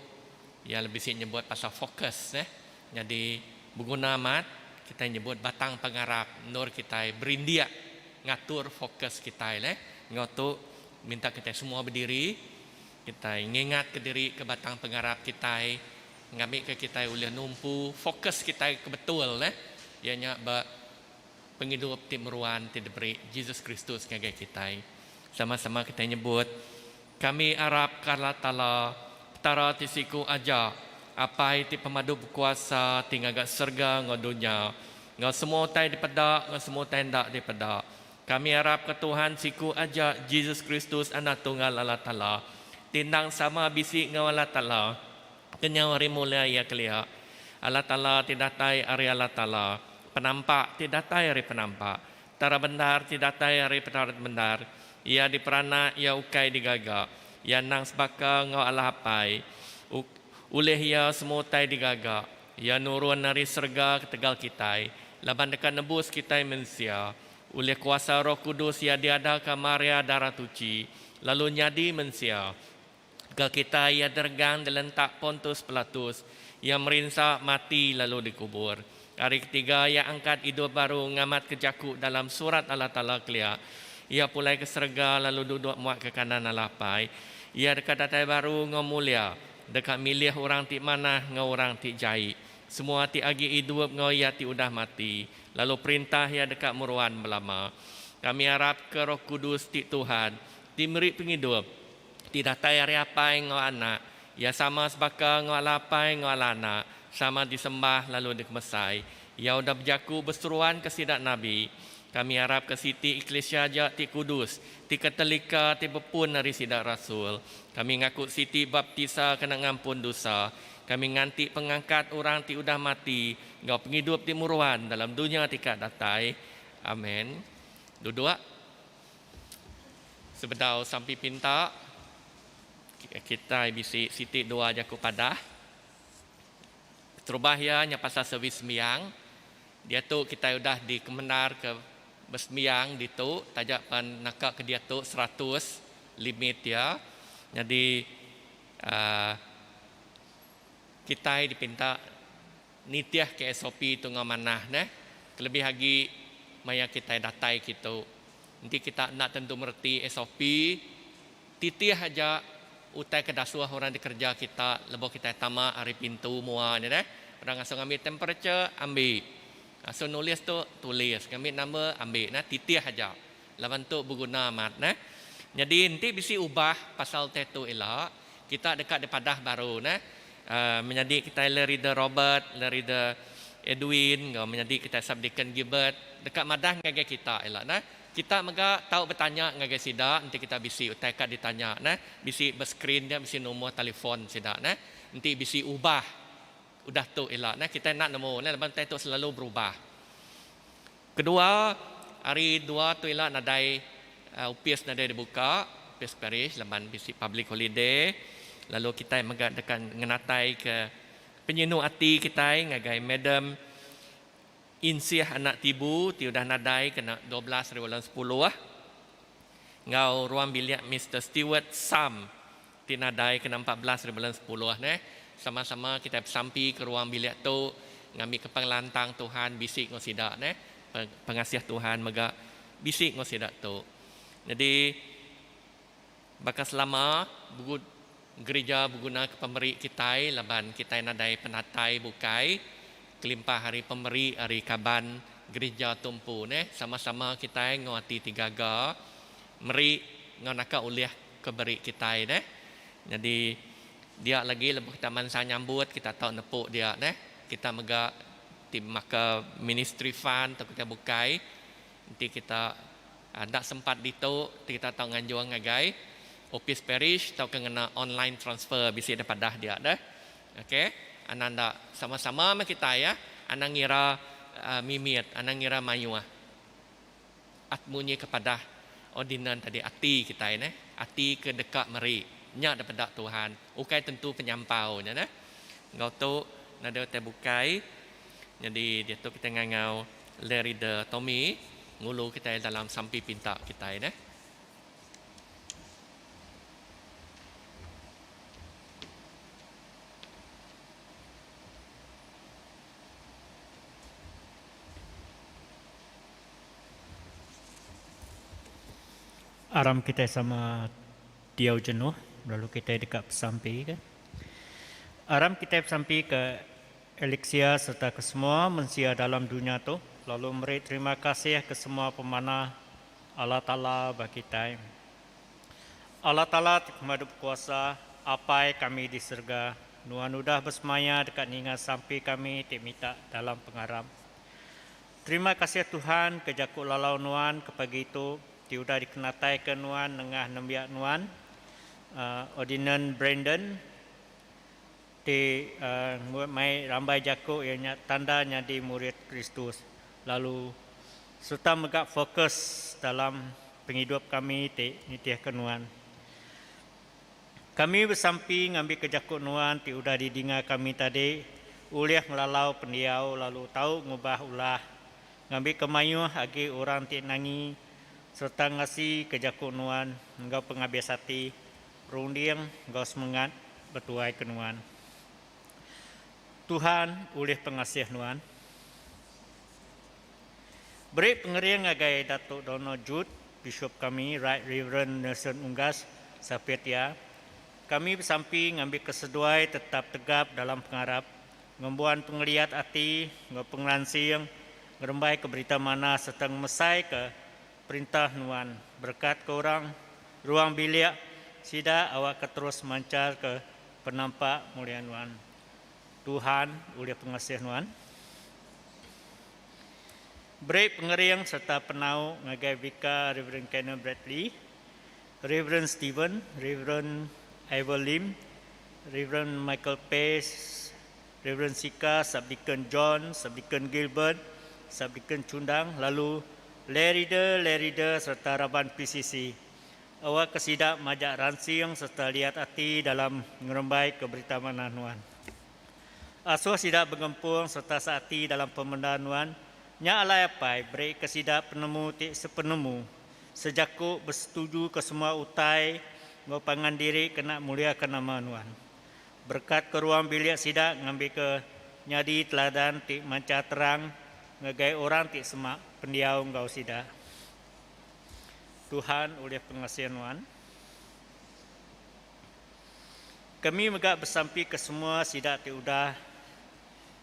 iya bisi nyebut pasal fokus neh nyadi beguna amat kitai nyebut batang pengarap endur kitai berindik ngatur fokus kitai neh enggau tu minta kitai semua bediri. Kitai ngingatka diri ke batang pengarap kitai ngambika kitai ulih numpu fokus kitai ke betul neh, iya nya ba pengidup ti meruan ti diberi Jesus Kristus ngagai kitai. Sama-sama kitai nyebut, Kami arap ka Allah Taala, Petara ti siku aja, Apai ti pemadu bekuasa ti ngaga serega enggau dunya, enggau semua utai dipeda enggau semua utai enda dipeda. Kami arapka Tuhan siku aja, Jesus Kristus, Anak Tunggal Allah Taala, ti endang sama bisi enggau Allah Taala kenyau ari mulia Iya kelia, Allah Taala ti datai ari Allah Taala, Penampak ti datai ari Penampak, Petara bendar ti datai ari Petara bendar, Iya diperanak, Iya ukai digaga, Iya endang sebaka enggau Allah Apai, ulih Iya semua utai digaga, Iya nurun ari serega ketegal kitai, laban deka nebus kitai mensia. Ulih kuasa Roh Kudus Iya diadaka Maria Darah Tuchi, lalu nyadi mensia. Ke kitai Iya diregang dilentak Pontus Pilatus, Iya merinsa, mati lalu dikubur. Hari ketiga Iya angkat idup baru ngamatka jaku dalam Surat Allah Taala kelia. Iya pulai ke serega lalu duduk muak ke kanan Allah Apai. Iya deka datai baru enggau mulia. Deka milih orang ti manah enggau orang ti jai. Semua ti agi idup enggau iya ti udah mati, lalu perintah iya deka meruan belama. Kami arapka Roh Kudus ti Tuhan, ti meri pengidup, ti datai ari Apai enggau Anak, Iya sama sebaka enggau Allah Apai enggau Allah Anak, sama disembah lalu dikemesai. Iya udah bejaku beseruan ke sida nabi. Kami arapka siti eklisia aja ti kudus, ti Katolika ti bepun ari sida rasul. Kami ngaku siti baptisa kena ngampun dosa. Kami nganti pengangkat orang ti udah mati enggau pengidup ti meruan dalam dunya ti ka datai. Amen. Duduk. Sebedau sampi pinta, kitai bisi siti dua jaku padah. Keterubah iya nya pasal servis sembiang. Diatu kitai udah dikemendarka besembiang ditu taja pan naka ke diatu 100 limit iya. Nyadi uhh kitai dipinta nitihka SOP tu enggau manah neh kelebih agi maya kitai datai kitu. Enti kita enda tentu mereti SOP titih aja utai ke dasuh orang dikereja kita lebuh kitai tama ari pintu mua nya deh. Orang ngasuh ngambi temperature, ambi. Ngasuh nulis tu, tulis. Ngambi number, ambi. Nah, titih aja. Laban tu beguna amat neh. Nyadi enti bisi ubah pasal utai tu ila, kita deka dipadah baru neh. Uhh menyadi kitai le Reader Robert, le Reader Edwin enggau menyadi kitai Subdeacon Gilbert deka madah ngagai kita ila neh. Kita mega tau betanya ngagai sida enti kita bisi utai ka ditanya neh. Bisi ba skrin nya bisi numur telefon sida neh. Enti bisi ubah udah tu ila neh kitai enda nemu neh laban utai tu selalu berubah. Kedua, hari dua tu ila nadai opis nadai dibuka, opis parish laban bisi public holiday lalu kitai mega deka ngenatai ke penyinu ati kitai ngagai Madam Insih anak Tibu ti udah nadai kena 12 ari bulan sepuluh enggau ruang bilik Mister Steward Sam ti nadai kena 14 ari bulan sepuluh neh. Sama-sama kitai besampi ke ruang bilik tu ngambika pengelantang Tuhan bisi enggau sida neh. Pengasih Tuhan mega bisi enggau sida tu. Nyadi baka selama gerija begunaka pemeri kitai laban kitai nadai penatai bukai kelimpah ari pemeri ari kaban gerija tu empu neh. Sama-sama kitai enggau ati ti gaga meri enggau naka ulih ke beri kitai neh. Nyadi dia lagi lebuh kita mansang nyambut kita tau nepu dia neh. Kita mega ti maka ministry fund tauka kitai bukai enti kita Enda sempat ditu ti kita tau nganjung ngagai opis parish tauka ngena online transfer bisi deh padah dia deh. Ok anang enda sama-sama meh kitai ya anang ngira mimit anang ngira mayuh. At munyi ke padah ordinan tadi ati kitai neh ati ke deka meri nya deh peda Tuhan ukai tentu penyampau nya neh. Enggau tu nadai utai bukai nyadi diatu kitai ngangau Larry the Tommy ngulu kitai dalam sampi pinta kitai neh. Aram kitai sama diau jenuh lalu kitai deka besampi ke. Aram kitai besampi ke Alexia sereta ke semua mensia dalam dunya tu lalu meri terima kasih ke semua pemanah Allah Taala ba kitai. Allah Taala ti pemadu bekuasa, Apai kami di serega, Nuan udah besemaya deka ninga sampi kami ti minta dalam pengarap. Terima kasih Tuhan ke jaku lalau Nuan ke pagi tu ti udah dikenataika Nuan nengah nembiak Nuan, Ordinan Brandon. Ti mai rambai jaku iya nya tanda nyadi murid Kristus lalu sereta mega fokus dalam pengidup kami ti nitihka Nuan. Kami besampi ngambika jaku Nuan ti udah didinga kami tadi ulih ngelalau pendiau lalu tau ngubah ulah ngambika mayuh agi orang ti nangi sereta ngasika jaku Nuan enggau pengabis ati Runding enggau semengat betuai ke Nuan. Tuhan ulih pengasih Nuan. Beri pengering ngagai Datuk Donald Jude, Bishop kami, Right Reverend Nelson Unggas, Sapit iya. Kami besampi ngambika seduai tetap tegap dalam pengarap. Ngembuan pengeliat ati enggau pengelansing ngerembaika berita manah sereta ngemesaika perintah Nuan. Berekatka orang ruang bilik sida awakka terus mancharka penampak mulia Nuan. Tuhan ulih pengasih Nuan. Beri pengering sereta penau ngagai Vicar Reverend Kenneth Bradley, Reverend Steven, Reverend Ivor Lim, Reverend Michael Pace, Reverend Sika, Subdeacon John, Subdeacon Gilbert, Subdeacon Chundang lalu Lerida Lerida sereta raban PCC. Awakka sida majak ransing sereta liat ati dalam ngerembaika Berita Manah Nuan. Asuh sida begempung sereta seati dalam pemendar Nuan. Nya alai Apai, berika sida penemu ti sepenemu, sejaku besetujuka semua utai enggau pangan diri kena muliaka nama Nuan. Berekatka ruang bilik sida ngambika nyadi teladan ti manchar terang ngagai orang ti semak pendiau enggau sida. Tuhan ulih pengasih Nuan. Kami mega besampi ke semua sida ti udah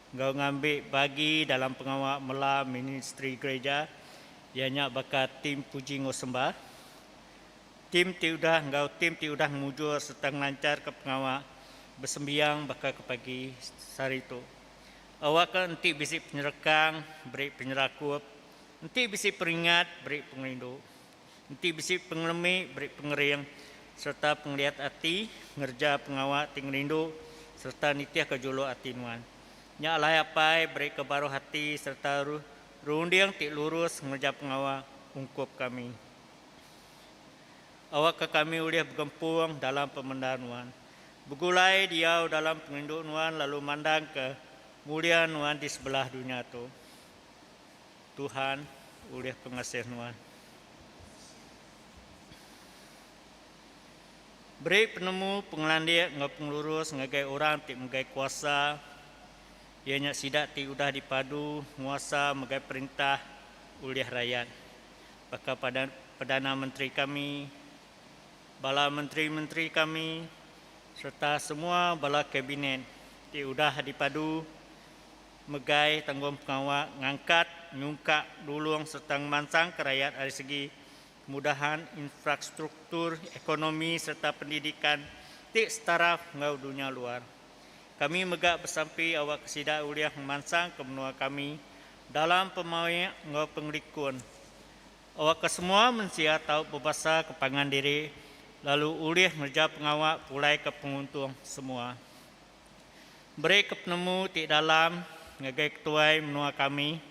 enggau ngambi bagi dalam pengawa mela ministri gereja iya nya baka tim puji enggau sembah, tim ti udah enggau tim ti udah ngemujur sereta ngelancharka pengawa besembiang baka ke pagi sehari tu. Awakka enti bisi penyerekang beri penyerakup, enti bisi peringat beri pengerindu, enti bisi pengelemi beri pengering sereta pengeliat ati ngereja pengawa ti ngerindu sereta nitihka juluk ati nuan. Nya alai Apai berika baruh ati sereta runding ti lurus ngereja pengawa ungkup kami. Awakka kami ulih begempung dalam pemendar Nuan, begulai diau dalam pengerindu Nuan lalu mandangka mulia Nuan di sebelah dunya tu. Tuhan, ulih pengasih Nuan. Beri penemu, pengelandik enggau pengelurus ngagai orang ti megai kuasa, iya nya sida ti udah dipadu nguasa megai perintah ulih rayat. Baka Perdana Menteri kami, bala menteri-menteri kami sereta semua bala kabinet ti udah dipadu megai tanggungpengawa ngangkat, nyungkak, nulung sereta ngemansangka rayat ari segi kemudahan infrastruktur, ekonomi sereta pendidikan ti setaraf enggau dunya luar. Kami mega besampi awakka sida ulih ngemansangka menua kami Dalam pemaik enggau pengelikun, awakka semua mensia tau bebasa ke pangan diri lalu ulih ngereja pengawa pulaika penguntung semua. Beri ke penemu ti dalam ngagai ketuai menua kami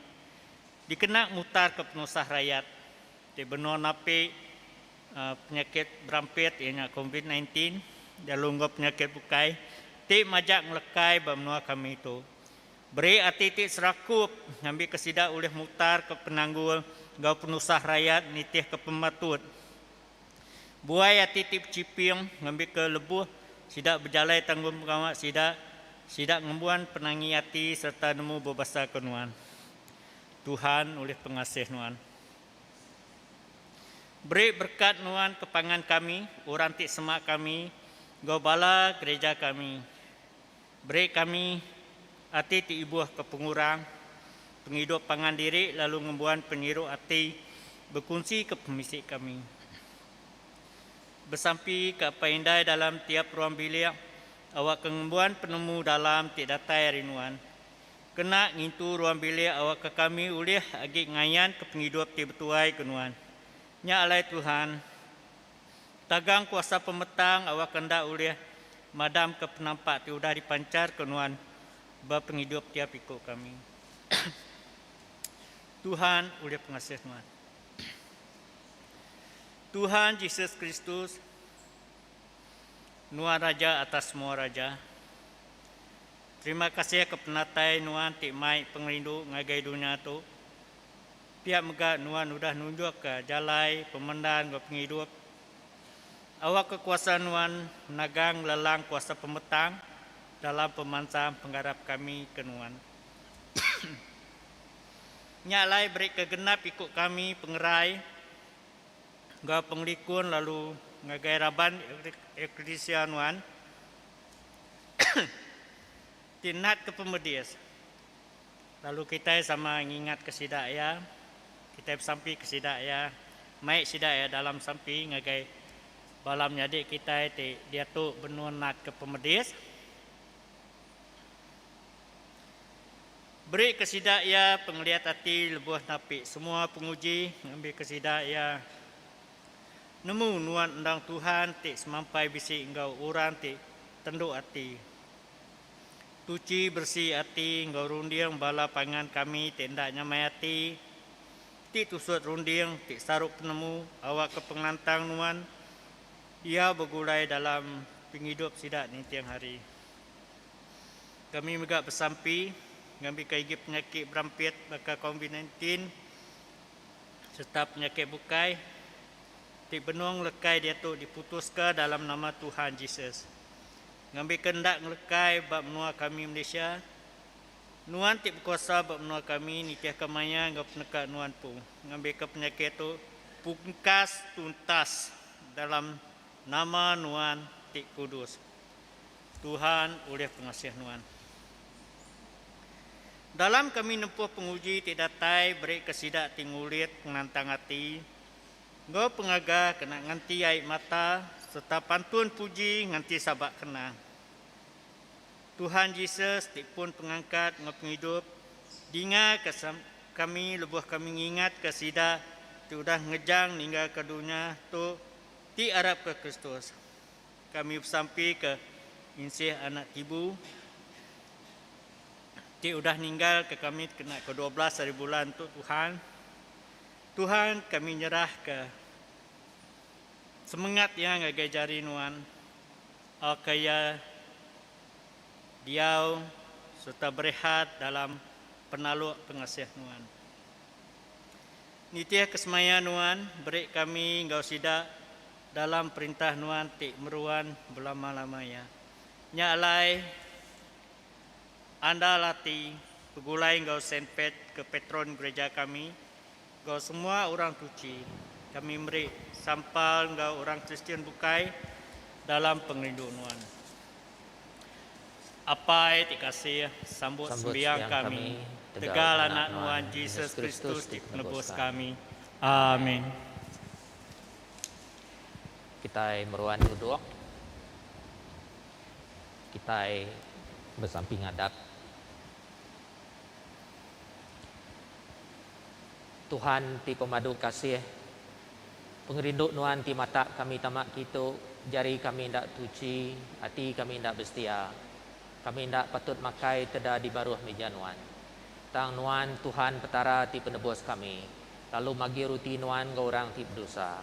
dikena mutarka penusah rayat ti benung napi penyakit berampit iya nya covid 19 lalu enggau penyakit bukai ti majak ngelekai ba menua kami tu. Beri ati ti serakup ngambika sida ulih mutarka penanggul enggau penusah rayat nitihka pematut. Buai ati ti bechiping ngambika lebuh sida bejalai tanggungpengawa sida, sida ngembuan penangi ati sereta nemu bebasaka Nuan. Tuhan ulih pengasih Nuan. Beri berekat Nuan ke pangan kami, orang ti semak kami, enggau bala gereja kami. Beri kami ati ti ibuh ke pengurang pengidup pangan diri lalu ngembuan penyiru ati bekunsi ke pemisi kami. Besampi ke apai indai dalam tiap ruang bilik awakka ngembuan penemu dalam ti datai ari nuan. Kena ngintu ruang bilik awakka kami ulih agi ngayanka pengidup ti betuai ke nuan. Nya alai Tuhan. Tagang kuasa pemetang awakka enda ulih madamka penampak ti udah dipancharka nuan ba pengidup tiap iku kami. Tuhan ulih pengasih nuan. Tuhan Jesus Kristus, nuan Raja atas semua raja. Terima kasih ke penatai nuan ti mai pengerindu ngagai dunya tu. Pia mega nuan udah nunjukka jalai pemendar enggau pengidup. Awakka kuasa nuan nagang lelang kuasa pemetang dalam pemansang pengarap kami ke nuan. Nya alai berika genap iku kami pengerai enggau pengelikun lalu ngagai raban eklisia nuan. ti natka pemedis. Lalu kitai sama ngingatka sida iya, kitai besampi ke sida iya, mai sida iya dalam sampi ngagai bala menyadi kitai ti diatu benung natka pemedis. Beri ke sida iya pengeliat ati lebuh napi semua penguji ngambika sida iya nemu nuan endang Tuhan ti semampai bisi enggau orang ti tendu ati. Tuchi beresi ati enggau runding bala pangan kami ti enda nyamai ati, ti tusut runding ti saru penemu awakka pengelantang nuan iya begulai dalam pengidup sida ninting hari. Kami mega besampi ngambika igi penyakit berampit baka Covid 19 sereta penyakit bukai ti benung ngelekai diatu diputuska dalam nama Tuhan Jesus. Ngambika enda ngelekai ba menua kami Malaysia, Nuan ti bekuasa ba menua kami nitihka maya enggau peneka Nuan empu ngambika penyakit tu pungkas tuntas dalam nama Nuan ti kudus. Tuhan ulih pengasih Nuan. Dalam kami nempuh penguji ti datai beri ke sida ti ngulit pengelantang ati enggau pengaga kena nganti ai mata sereta pantun puji nganti sabak kenang. Tuhan Jesus ti pun pengangkat enggau pengidup dinga ke kami lebuh kami ngingatka sida ti udah ngejang ninggalka dunya tu ti arapka Kristus. Kami besampi ke Insih anak Tibu ti udah ninggal ke kami kena ke 12 hari bulan tu Tuhan. Tuhan kami nyerah ke semengat iya ngagai jari nuan awakka iya diau sereta berehat dalam penaluk pengasih nuan. Nitih ke semaya nuan beri kami enggau sida dalam perintah nuan ti meruan belama-lama iya. Nya alai, andal ati begulai enggau Saint Pat ke patron gereja kami, enggau semua orang tuchi, kami meri sampal enggau orang Kristian bukai dalam pengerindu nuan. Apai ti kasih, sambut sembiang kami, tegal Anak Nuan Jesus Kristus ti Penebus kami. Amin. Kitai meruan duduk. Kitai besampi ngadap. Tuhan ti pemadu kasih, pengerindu Nuan ti matak kami tama kitu, jari kami enda tuchi, ati kami enda besetia. Kami enda patut makai teda di baruh mija Nuan. Tang Nuan, Tuhan Petara ti penebus kami, lalu magi ruti Nuan enggau orang ti bedosa.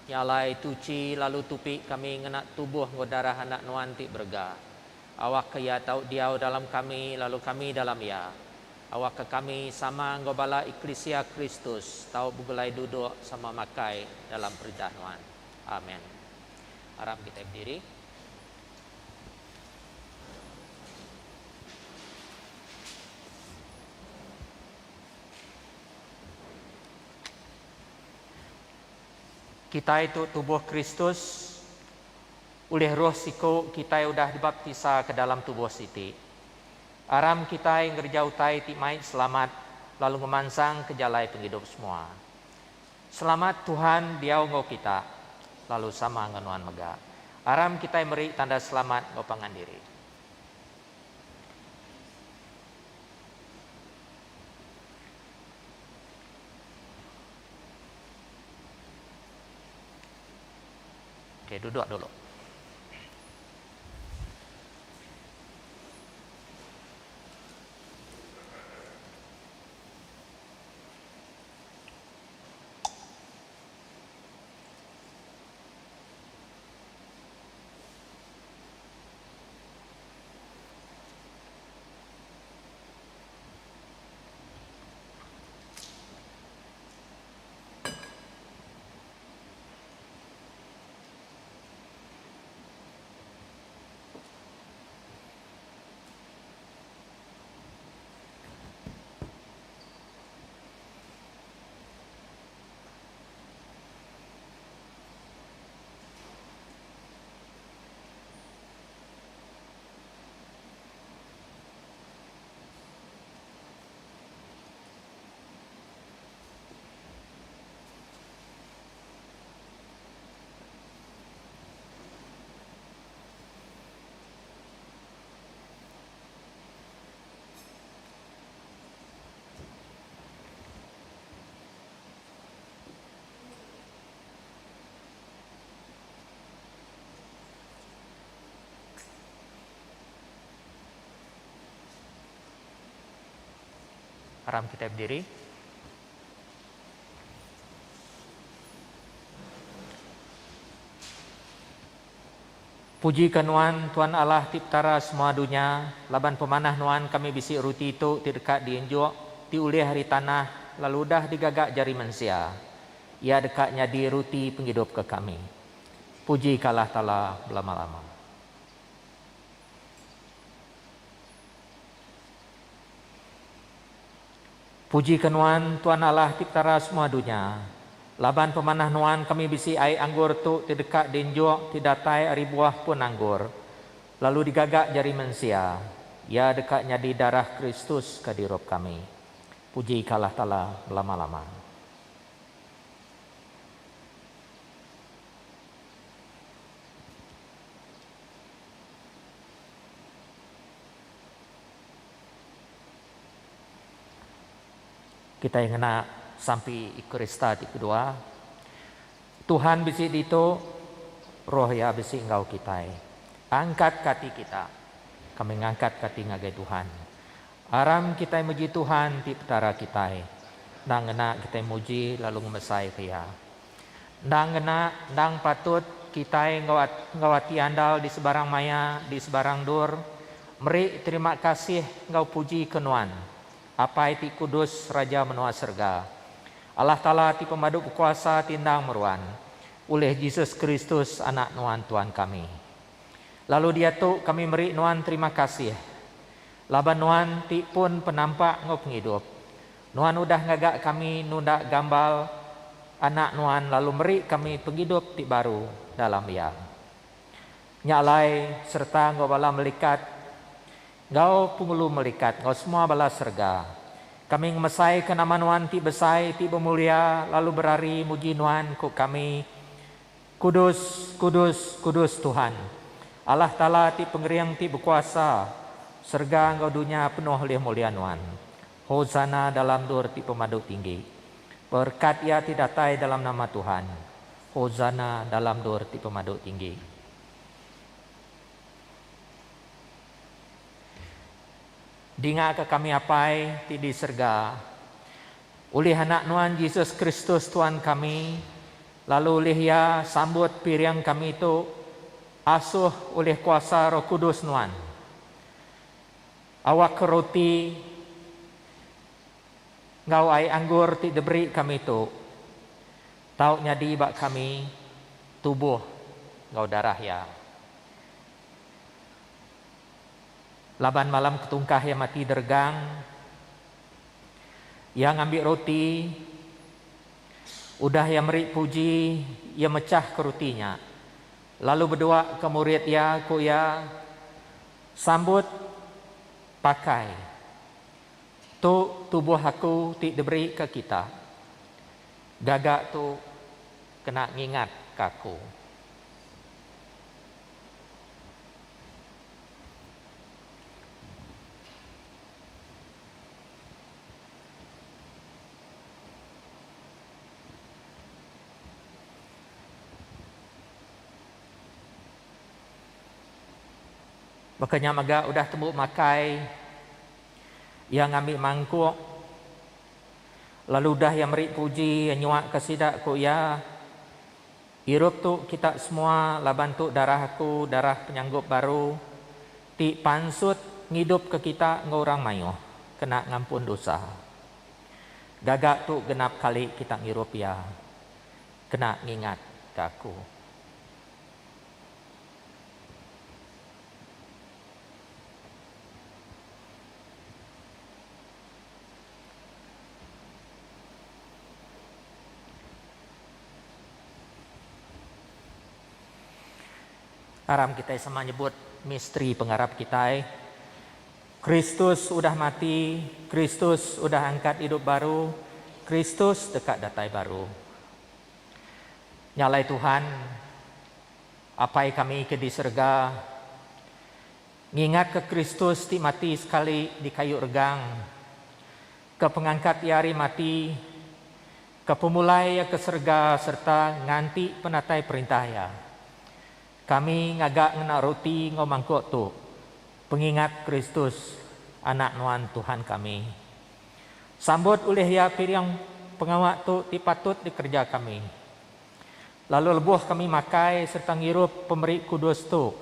Nya alai, tuchi lalu tupi kami ngena tubuh enggau darah Anak Nuan ti berega. Awakka Iya tau diau dalam kami lalu kami dalam Iya. Awakka kami sama enggau bala eklisia Kristus tau begulai duduk sama makai dalam Perintah Nuan. Amen. Aram kitai bediri. Kitai tu tubuh Kristus, ulih Roh siku kitai udah dibaptisa ke dalam tubuh siti. Aram kitai ngereja utai ti mai selamat lalu ngemansang ke jalai pengidup semua. Selamat Tuhan diau enggau kita, lalu sama enggau nuan mega. Aram kitai meri tanda selamat enggau pangan diri. Okey, duduk dulu. Aram kitai bediri. Puji ka Nuan, Tuan Allah ti Petara semua dunya, laban pemanah Nuan kami bisi ruti tu ti deka dienjuk, ti ulih ari tanah lalu udah digaga jari mensia. Iya deka nyadi ruti pengidup ke kami. Puji ka Allah Taala belama-lama. Puji ka Nuan, Tuan Allah ti Petara semua dunya. Laban pemanah Nuan kami bisi ai anggur tu ti deka dienjuk ti datai ari buah pun anggur, lalu digaga jari mensia. Iya deka nyadi darah Kristus ke dirup kami. Puji ka Allah Taala belama-lama. Kitai ngena sampi Eucharista ti kedua. Tuhan bisi ditu, Roh Iya bisi enggau kitai. Angkatka ati kita. Kami ngangkatka ati ngagai Tuhan. Aram kitai muji Tuhan ti Petara kitai. Endang ngena kitai muji lalu ngemesaika Iya. Endang ngena, endang patut kitai enggau enggau ati andal di sebarang maya, di sebarang endur, meri terima kasih enggau puji ke Nuan, Apai ti Kudus, Raja menua serega. Allah Taala ti pemadu bekuasa ti endang meruan, ulih Jesus Kristus Anak Nuan Tuan kami. Lalu diatu kami meri Nuan terima kasih, laban Nuan ti pun penampak enggau pengidup, Nuan udah ngaga kami nunda gambal Anak Nuan lalu meri kami pengidup ti baru dalam Iya. Nya alai, sereta enggau bala melikat, enggau pengulu melikat, enggau semua bala serega, kami ngemesaika nama Nuan ti besai, ti bemulia, lalu berari muji Nuan, ku kami, Kudus, kudus, kudus Tuhan, Allah Taala ti pengering ti bekuasa, serega enggau dunya penuh ulih mulia Nuan. Hosana dalam endur ti pemadu tinggi. Berekat iya ti datai dalam nama Tuhan. Hosana dalam endur ti pemadu tinggi. Dingaka kami Apai ti di serega, ulih Anak Nuan Jesus Kristus Tuan kami, lalu ulih Iya sambut piring kami tu asuh ulih kuasa Roh Kudus Nuan. Awakka roti enggau ai anggur ti diberi kami tu tau nyadi ba kami tubuh enggau darah Iya. Laban malam ketungkah Iya mati deregang, Iya ngambi roti, udah Iya meri puji, Iya mechahka roti nya, lalu bedua ke murid Iya, ku Iya, Sambut pakai. Tu tubuh aku ti diberi ke kita. Gaga tu kena ngingat ke aku. Baka nya mega udah tembu makai, iya ngambi mangkuk, lalu udah iya meri puji, iya nyuaka sida, ku iya, Irup tu kita semua laban tu darah aku, darah penyanggup baru, ti pansut ngidupka kita enggau orang mayuh kena ngampun dosa. Gaga tu genap kali kita ngirup iya, kena ngingatka aku. Aram kitai sama nyebut misteri pengarap kitai. Kristus udah mati, Kristus udah angkat idup baru, Kristus deka datai baru. Nya alai Tuhan, Apai kami ke di serega, ngingatka Kristus ti mati sekali di kayu regang, ke pengangkat Iya ari mati, ke pemulai Iya ke serega sereta nganti penatai Perintah Iya. Kami ngaga ngena roti enggau mangkuk tu, pengingat Kristus, Anak Nuan Tuhan kami. Sambut ulih iya piring pengawa tu ti patut dikereja kami. Lalu lebuh kami makai sereta ngirup pemeri kudus tu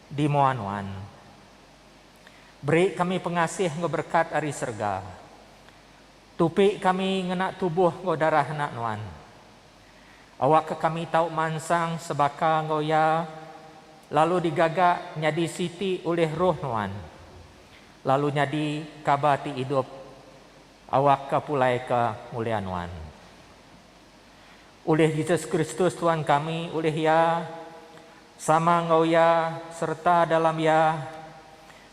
di mua Nuan, beri kami pengasih enggau berekat ari serega. Tupi kami ngena tubuh enggau darah Anak Nuan. Awakka kami tau mansang sebaka enggau Iya lalu digaga nyadi siti ulih Roh Nuan, lalu nyadi kaba ti idup awakka pulai ke mulia Nuan. Ulih Jesus Kristus Tuan kami, ulih Iya, sama enggau Iya sereta dalam Iya,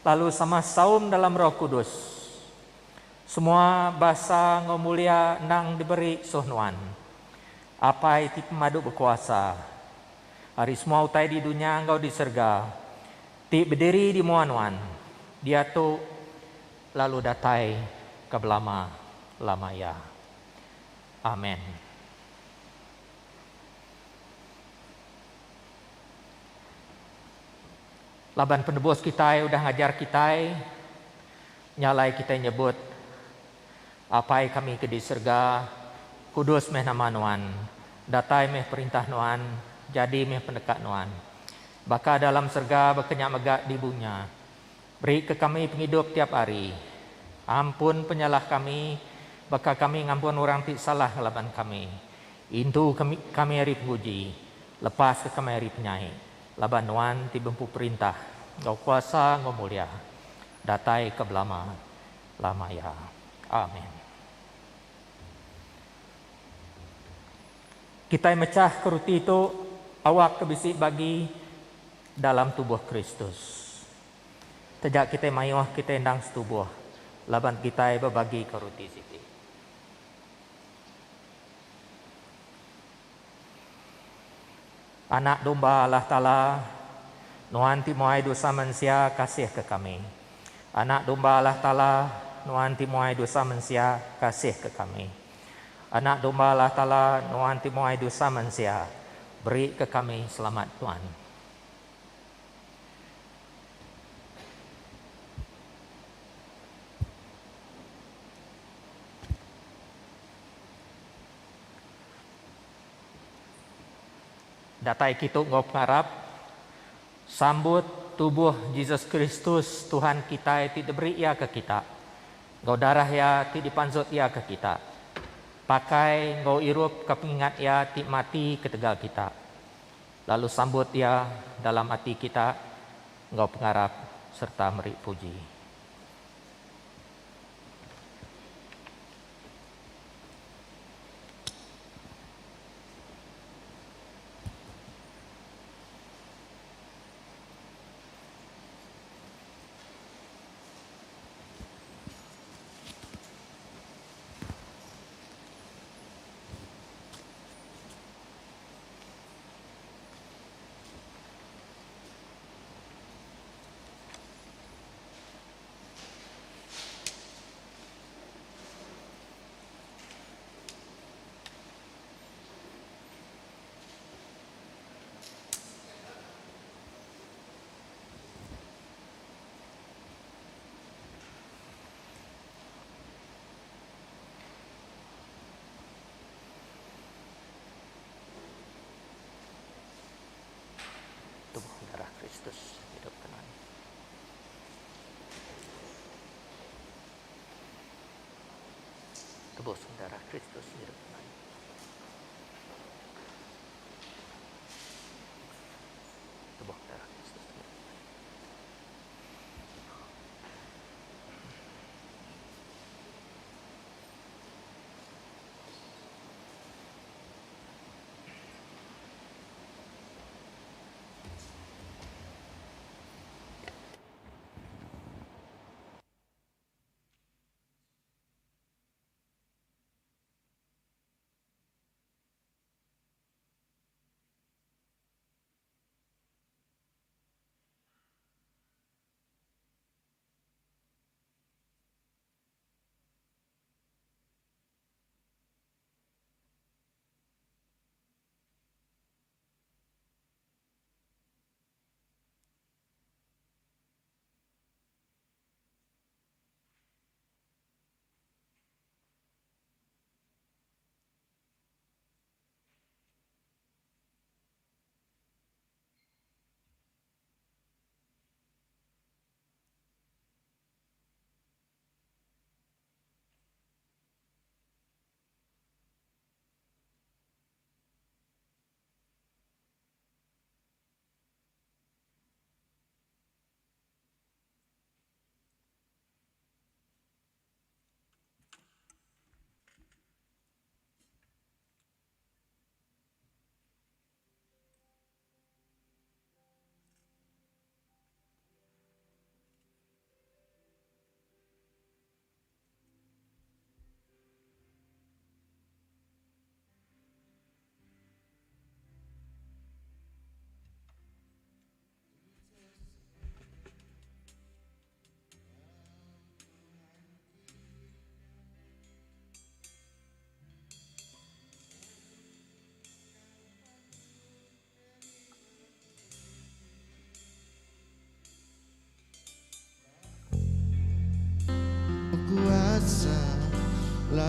lalu sama saum dalam Roh Kudus, Semua basa enggau mulia endang diberi suh Nuan, Apai ti Pemadu Bekuasa, ari semua utai di dunya enggau di serega, ti bediri di mua Nuan, diatu lalu datai ke belama-lama iya. Amen. Laban Penebus kitai udah ngajar kitai, Nya alai kitai nyebut, Apai kami ke di serega, kudus meh nama Nuan. Datai meh Perintah Nuan, jadi meh peneka Nuan. Baka dalam serega baka nya mega di bunya. Beri ke kami pengidup tiap hari. Ampun penyalah kami, baka kami ngampun orang ti salah ngelaban kami. Intu kami kami ari penguji, lepas ke kami ari penyai. Laban Nuan ti bempu perintah, enggau kuasa enggau mulia. Datai ke belama lama iya. Amen. Kitai mechah ke ruti tu awak ke bisi bagi dalam tubuh Kristus. Taja kitai mayuh kitai endang setubuh laban kitai bebagi ke ruti siti. Anak Domba Allah Taala, Nuan ti muai dosa mensia, kasihka kami. Anak Domba Allah Taala, Nuan ti muai dosa mensia, kasihka kami. Anak Domba Allah Taala, Nuan ti muai dosa mensia, berika kami selamat Tuan. Datai kitu enggau pengarap, sambut tubuh Jesus Kristus Tuhan kitai ti diberi Iya ke kita, enggau darah Iya ti dipansut Iya ke kita. Pakai enggau irup ka pengingat Iya ti mati ketegal kita, lalu sambut Iya dalam ati kita enggau pengarap sereta meri puji. Tubuh darah Kristus hidup kenan. Tebus darah Kristus hidup kenan. Tubuh darah Kristus hidup kenan.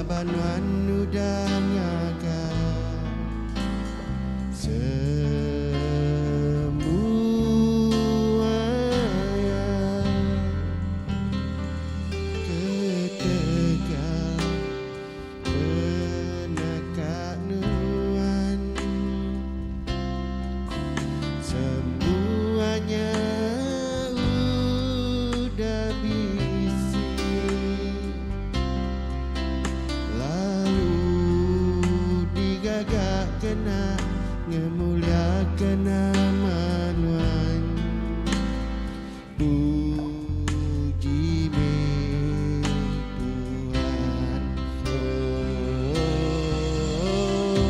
Laban nuan udah ngaga semua iya Ketegal peneka nuan Semua nya udah bisi Lalu digaga kena ngemuliaka nama nuan. Puji meh Tuhan.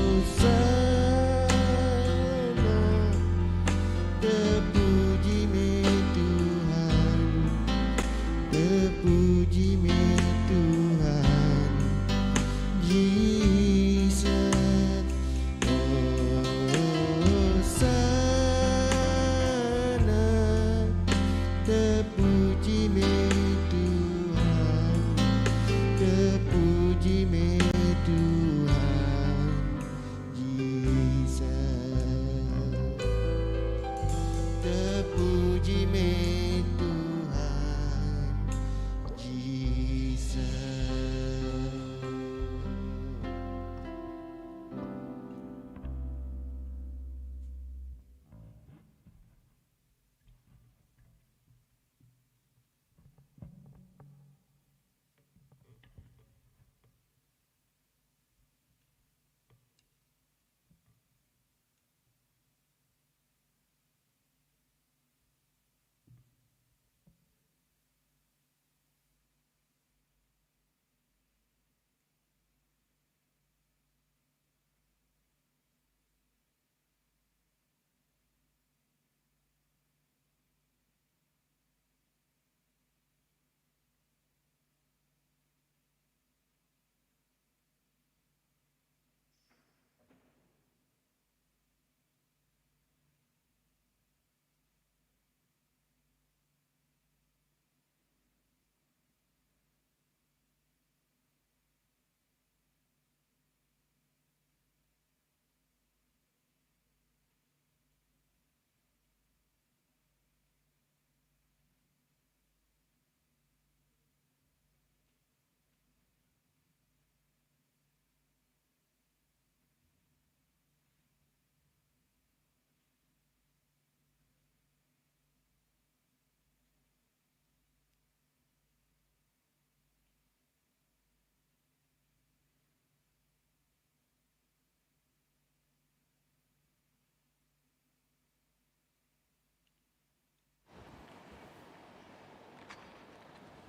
Hosana. Terpuji meh Tuhan. Terpuji meh Tuhan. Jesus. Hosana. Terpuji meh Tuhan. Terpuji meh Tuhan. Jesus. Terpuji meh Tuhan. Jesus.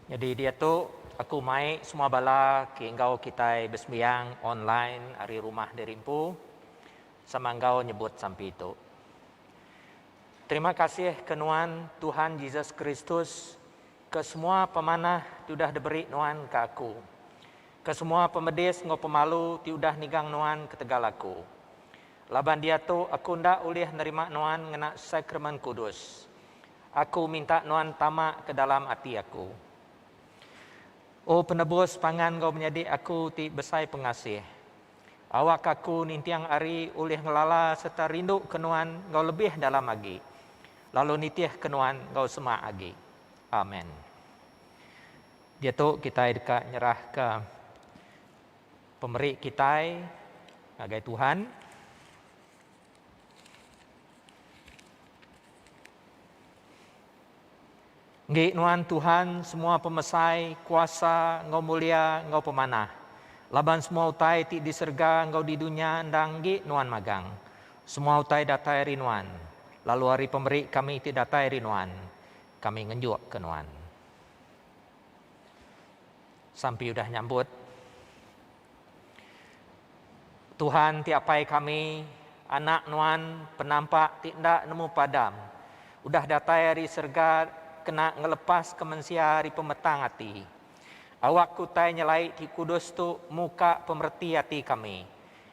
Nyadi diatu aku mai semua bala ke enggau kitai besembiang online ari rumah diri empu sama enggau nyebut sampi tu. Terima kasih ke nuan Tuhan Jesus Kristus ke semua pemanah ti udah diberi nuan ke aku. Ke semua pemedis enggau pemalu ti udah nigang nuan ketegal aku. Laban diatu aku enda ulih nerima nuan ngena sakramen kudus. Aku minta nuan tama ke dalam ati aku. O Penebus pangan enggau menyadi aku ti besai pengasih, awakka aku ninting hari ulih ngelala sereta rindu ke nuan enggau lebih dalam agi, lalu nitihka nuan enggau semak agi. Amen. Diatu kitai deka nyerahka pemeri kitai ngagai Tuhan. Enggi nuan Tuhan semua pemesai, kuasa, enggau mulia, enggau pemanah. Laban semua utai ti di serega enggau di dunya endang enggi nuan magang. Semua utai datai ari nuan, lalu ari pemeri kami ti datai ari nuan, kami ngenjukka nuan. Sampi udah nyambut. Tuhan ti Apai kami, Anak Nuan, penampak ti enda nemu padam, udah datai ari serega kena ngelepaska mensia ari pemetang ati. Awakka utai nyelai ti kudus tu muka pemereti ati kami,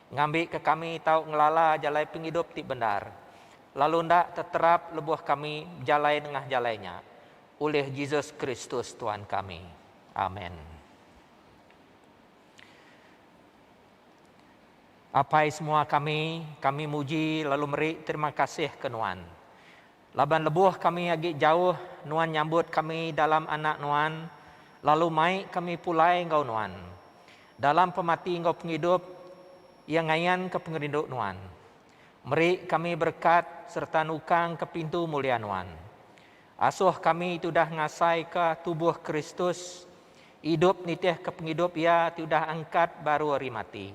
ngambika kami tau ngelala jalai pengidup ti bendar, lalu enda teterap lebuh kami bejalai nengah jalai nya. Ulih Jesus Kristus Tuan kami. Amen. Apai semua kami, kami muji lalu meri terima kasih ke Nuan. Laban lebuh kami agi jauh, Nuan nyambut kami dalam Anak Nuan, lalu mai kami pulai enggau Nuan. Dalam pemati enggau pengidup, Iya ngayanka pengerindu Nuan. Meri kami berekat sereta nukangka pintu mulia Nuan. Asuh kami ti udah ngasaika tubuh Kristus, idup nitihka pengidup Iya ti udah angkat baru ari mati.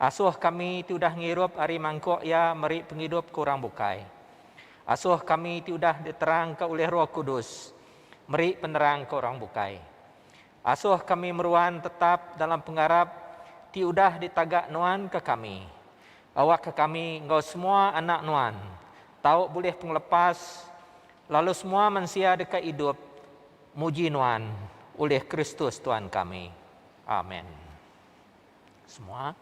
Asuh kami ti udah ngirup ari mangkuk Iya meri pengidup ke orang bukai. Asuh kami ti udah diterangka ulih Roh Kudus meri penerang ke orang bukai. Asuh kami meruan tetap dalam pengarap ti udah ditaga Nuan ke kami. Awakka kami enggau semua anak Nuan tau bulih pengelepas lalu semua mensia deka idup muji Nuan ulih Kristus Tuan kami. Amen. Semua.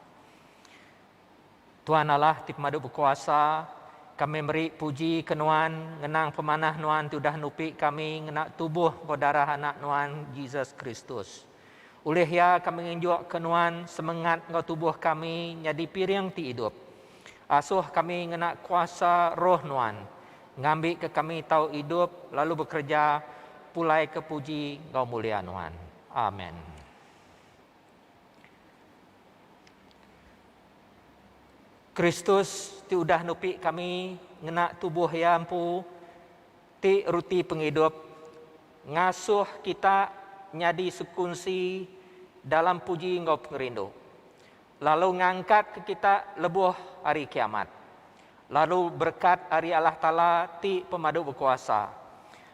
Tuan Allah ti pemadu bekuasa, kami meri puji ke Nuan ngenang pemanah Nuan ti udah nupi kami ngena tubuh enggau darah Anak Nuan Jesus Kristus. Ulih iya kami ngenjuk ke Nuan semengat enggau tubuh kami nyadi piring ti idup. Asuh kami ngena kuasa Roh Nuan ngambika kami tau idup lalu bekereja pulai ke puji enggau mulia Nuan. Amen. Kristus ti udah nupi kami ngena tubuh Iya empu ti ruti pengidup, ngasuh kita nyadi sekunsi dalam puji enggau pengerindu, lalu ngangkatka kita lebuh Hari Kiamat, lalu berekat ari Allah Taala ti Pemadu Bekuasa,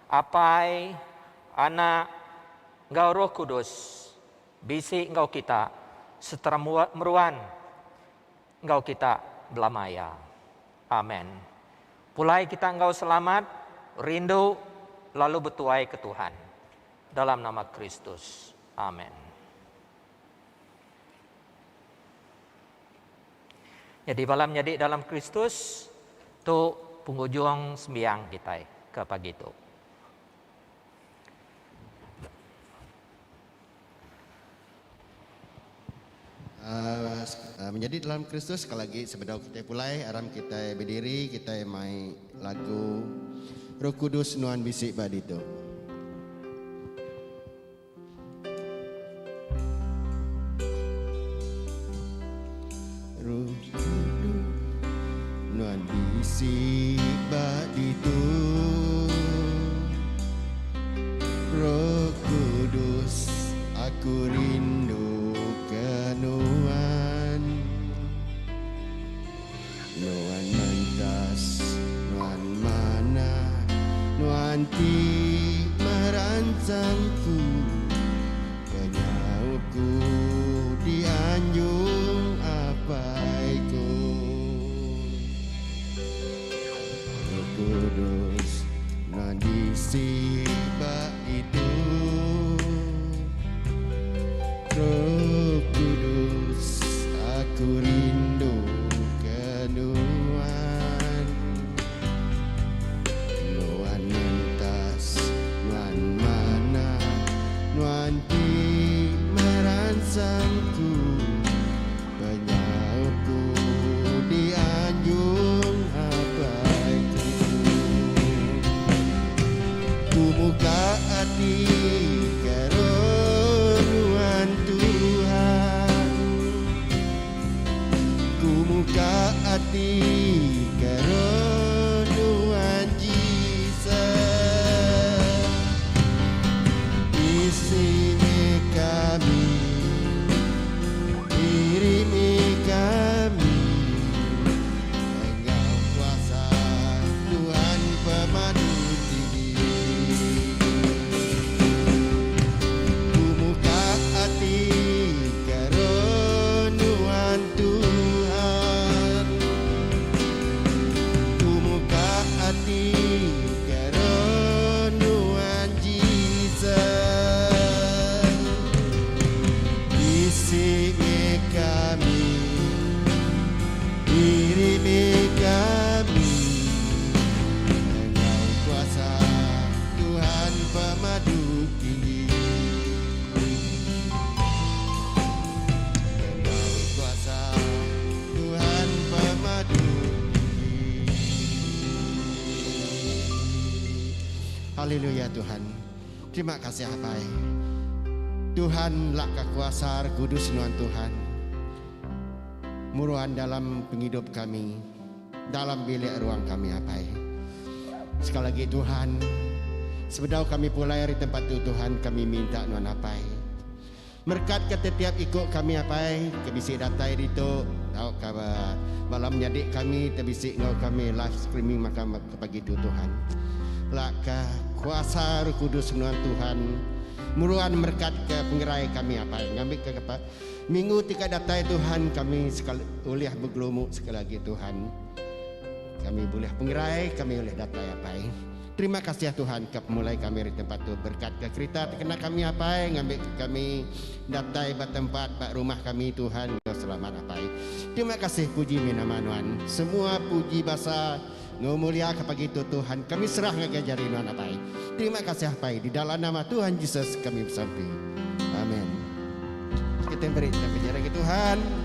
Apai, Anak, enggau Roh Kudus, Bisi enggau kita setera meruan enggau kita belama iya. Amen. Pulai kita enggau selamat, rindu lalu betuai ke Tuhan. Dalam nama Kristus. Amen. Nyadi bala menyadi dalam Kristus, tu pengujung sembiang kitai ke pagi tu. Menyadi dalam Kristus sekali lagi sebedau kitai pulai aram kitai bediri kitai mai lagu Roh Kudus Nuan Bisi Ba Ditu. Roh Kudus Nuan bisi ba ditu Roh Kudus aku rindu ke Nuan Nuan mentas Nuan manah Nuan ti meransangku Penyaup ku dianjung Apai ku. Roh Kudus nuan bisi ba ditu. Roh Kudus aku rindu ke nuan. Nuan mentas, nuan manah. Haleluya Tuhan. Terima kasih Apai. Tuhan lak ka kuasa Kudus nuan Tuhan. Muruan dalam pengidup kami, dalam bilik ruang kami Apai. Sekali lagi Tuhan, sebedau kami pulai ari tempat tu Tuhan kami minta nuan Apai. Merekat ke tetiap iku kami Apai ke bisi datai ditu tauka bala menyadi kami te bisi enggau kami live streaming maka ke pagi tu Tuhan. Lak ka kuasa Roh Kudus nuan Tuhan meruan merekat ke pengerai kami Apai ngambi ke minggu ti ka datai Tuhan kami sekali ulih begelumu sekali agi Tuhan. Kami bulih pengerai kami ulih datai Apai. Terima kasih Tuhan ke pemulai kami ari tempat tu berkat ke kerita ti kena kami Apai ngambi ke kami datai ba tempat ba rumah kami Tuhan enggau selamat Apai. Terima kasih puji mih nama nuan. Semua puji basa enggau mulia ke pagi tu Tuhan kami serah ngagai jari nuan Apai. Terima kasih Apai di dalam nama Tuhan Jesus kami besampi. Amen. Kita beri kita puji lagi Tuhan.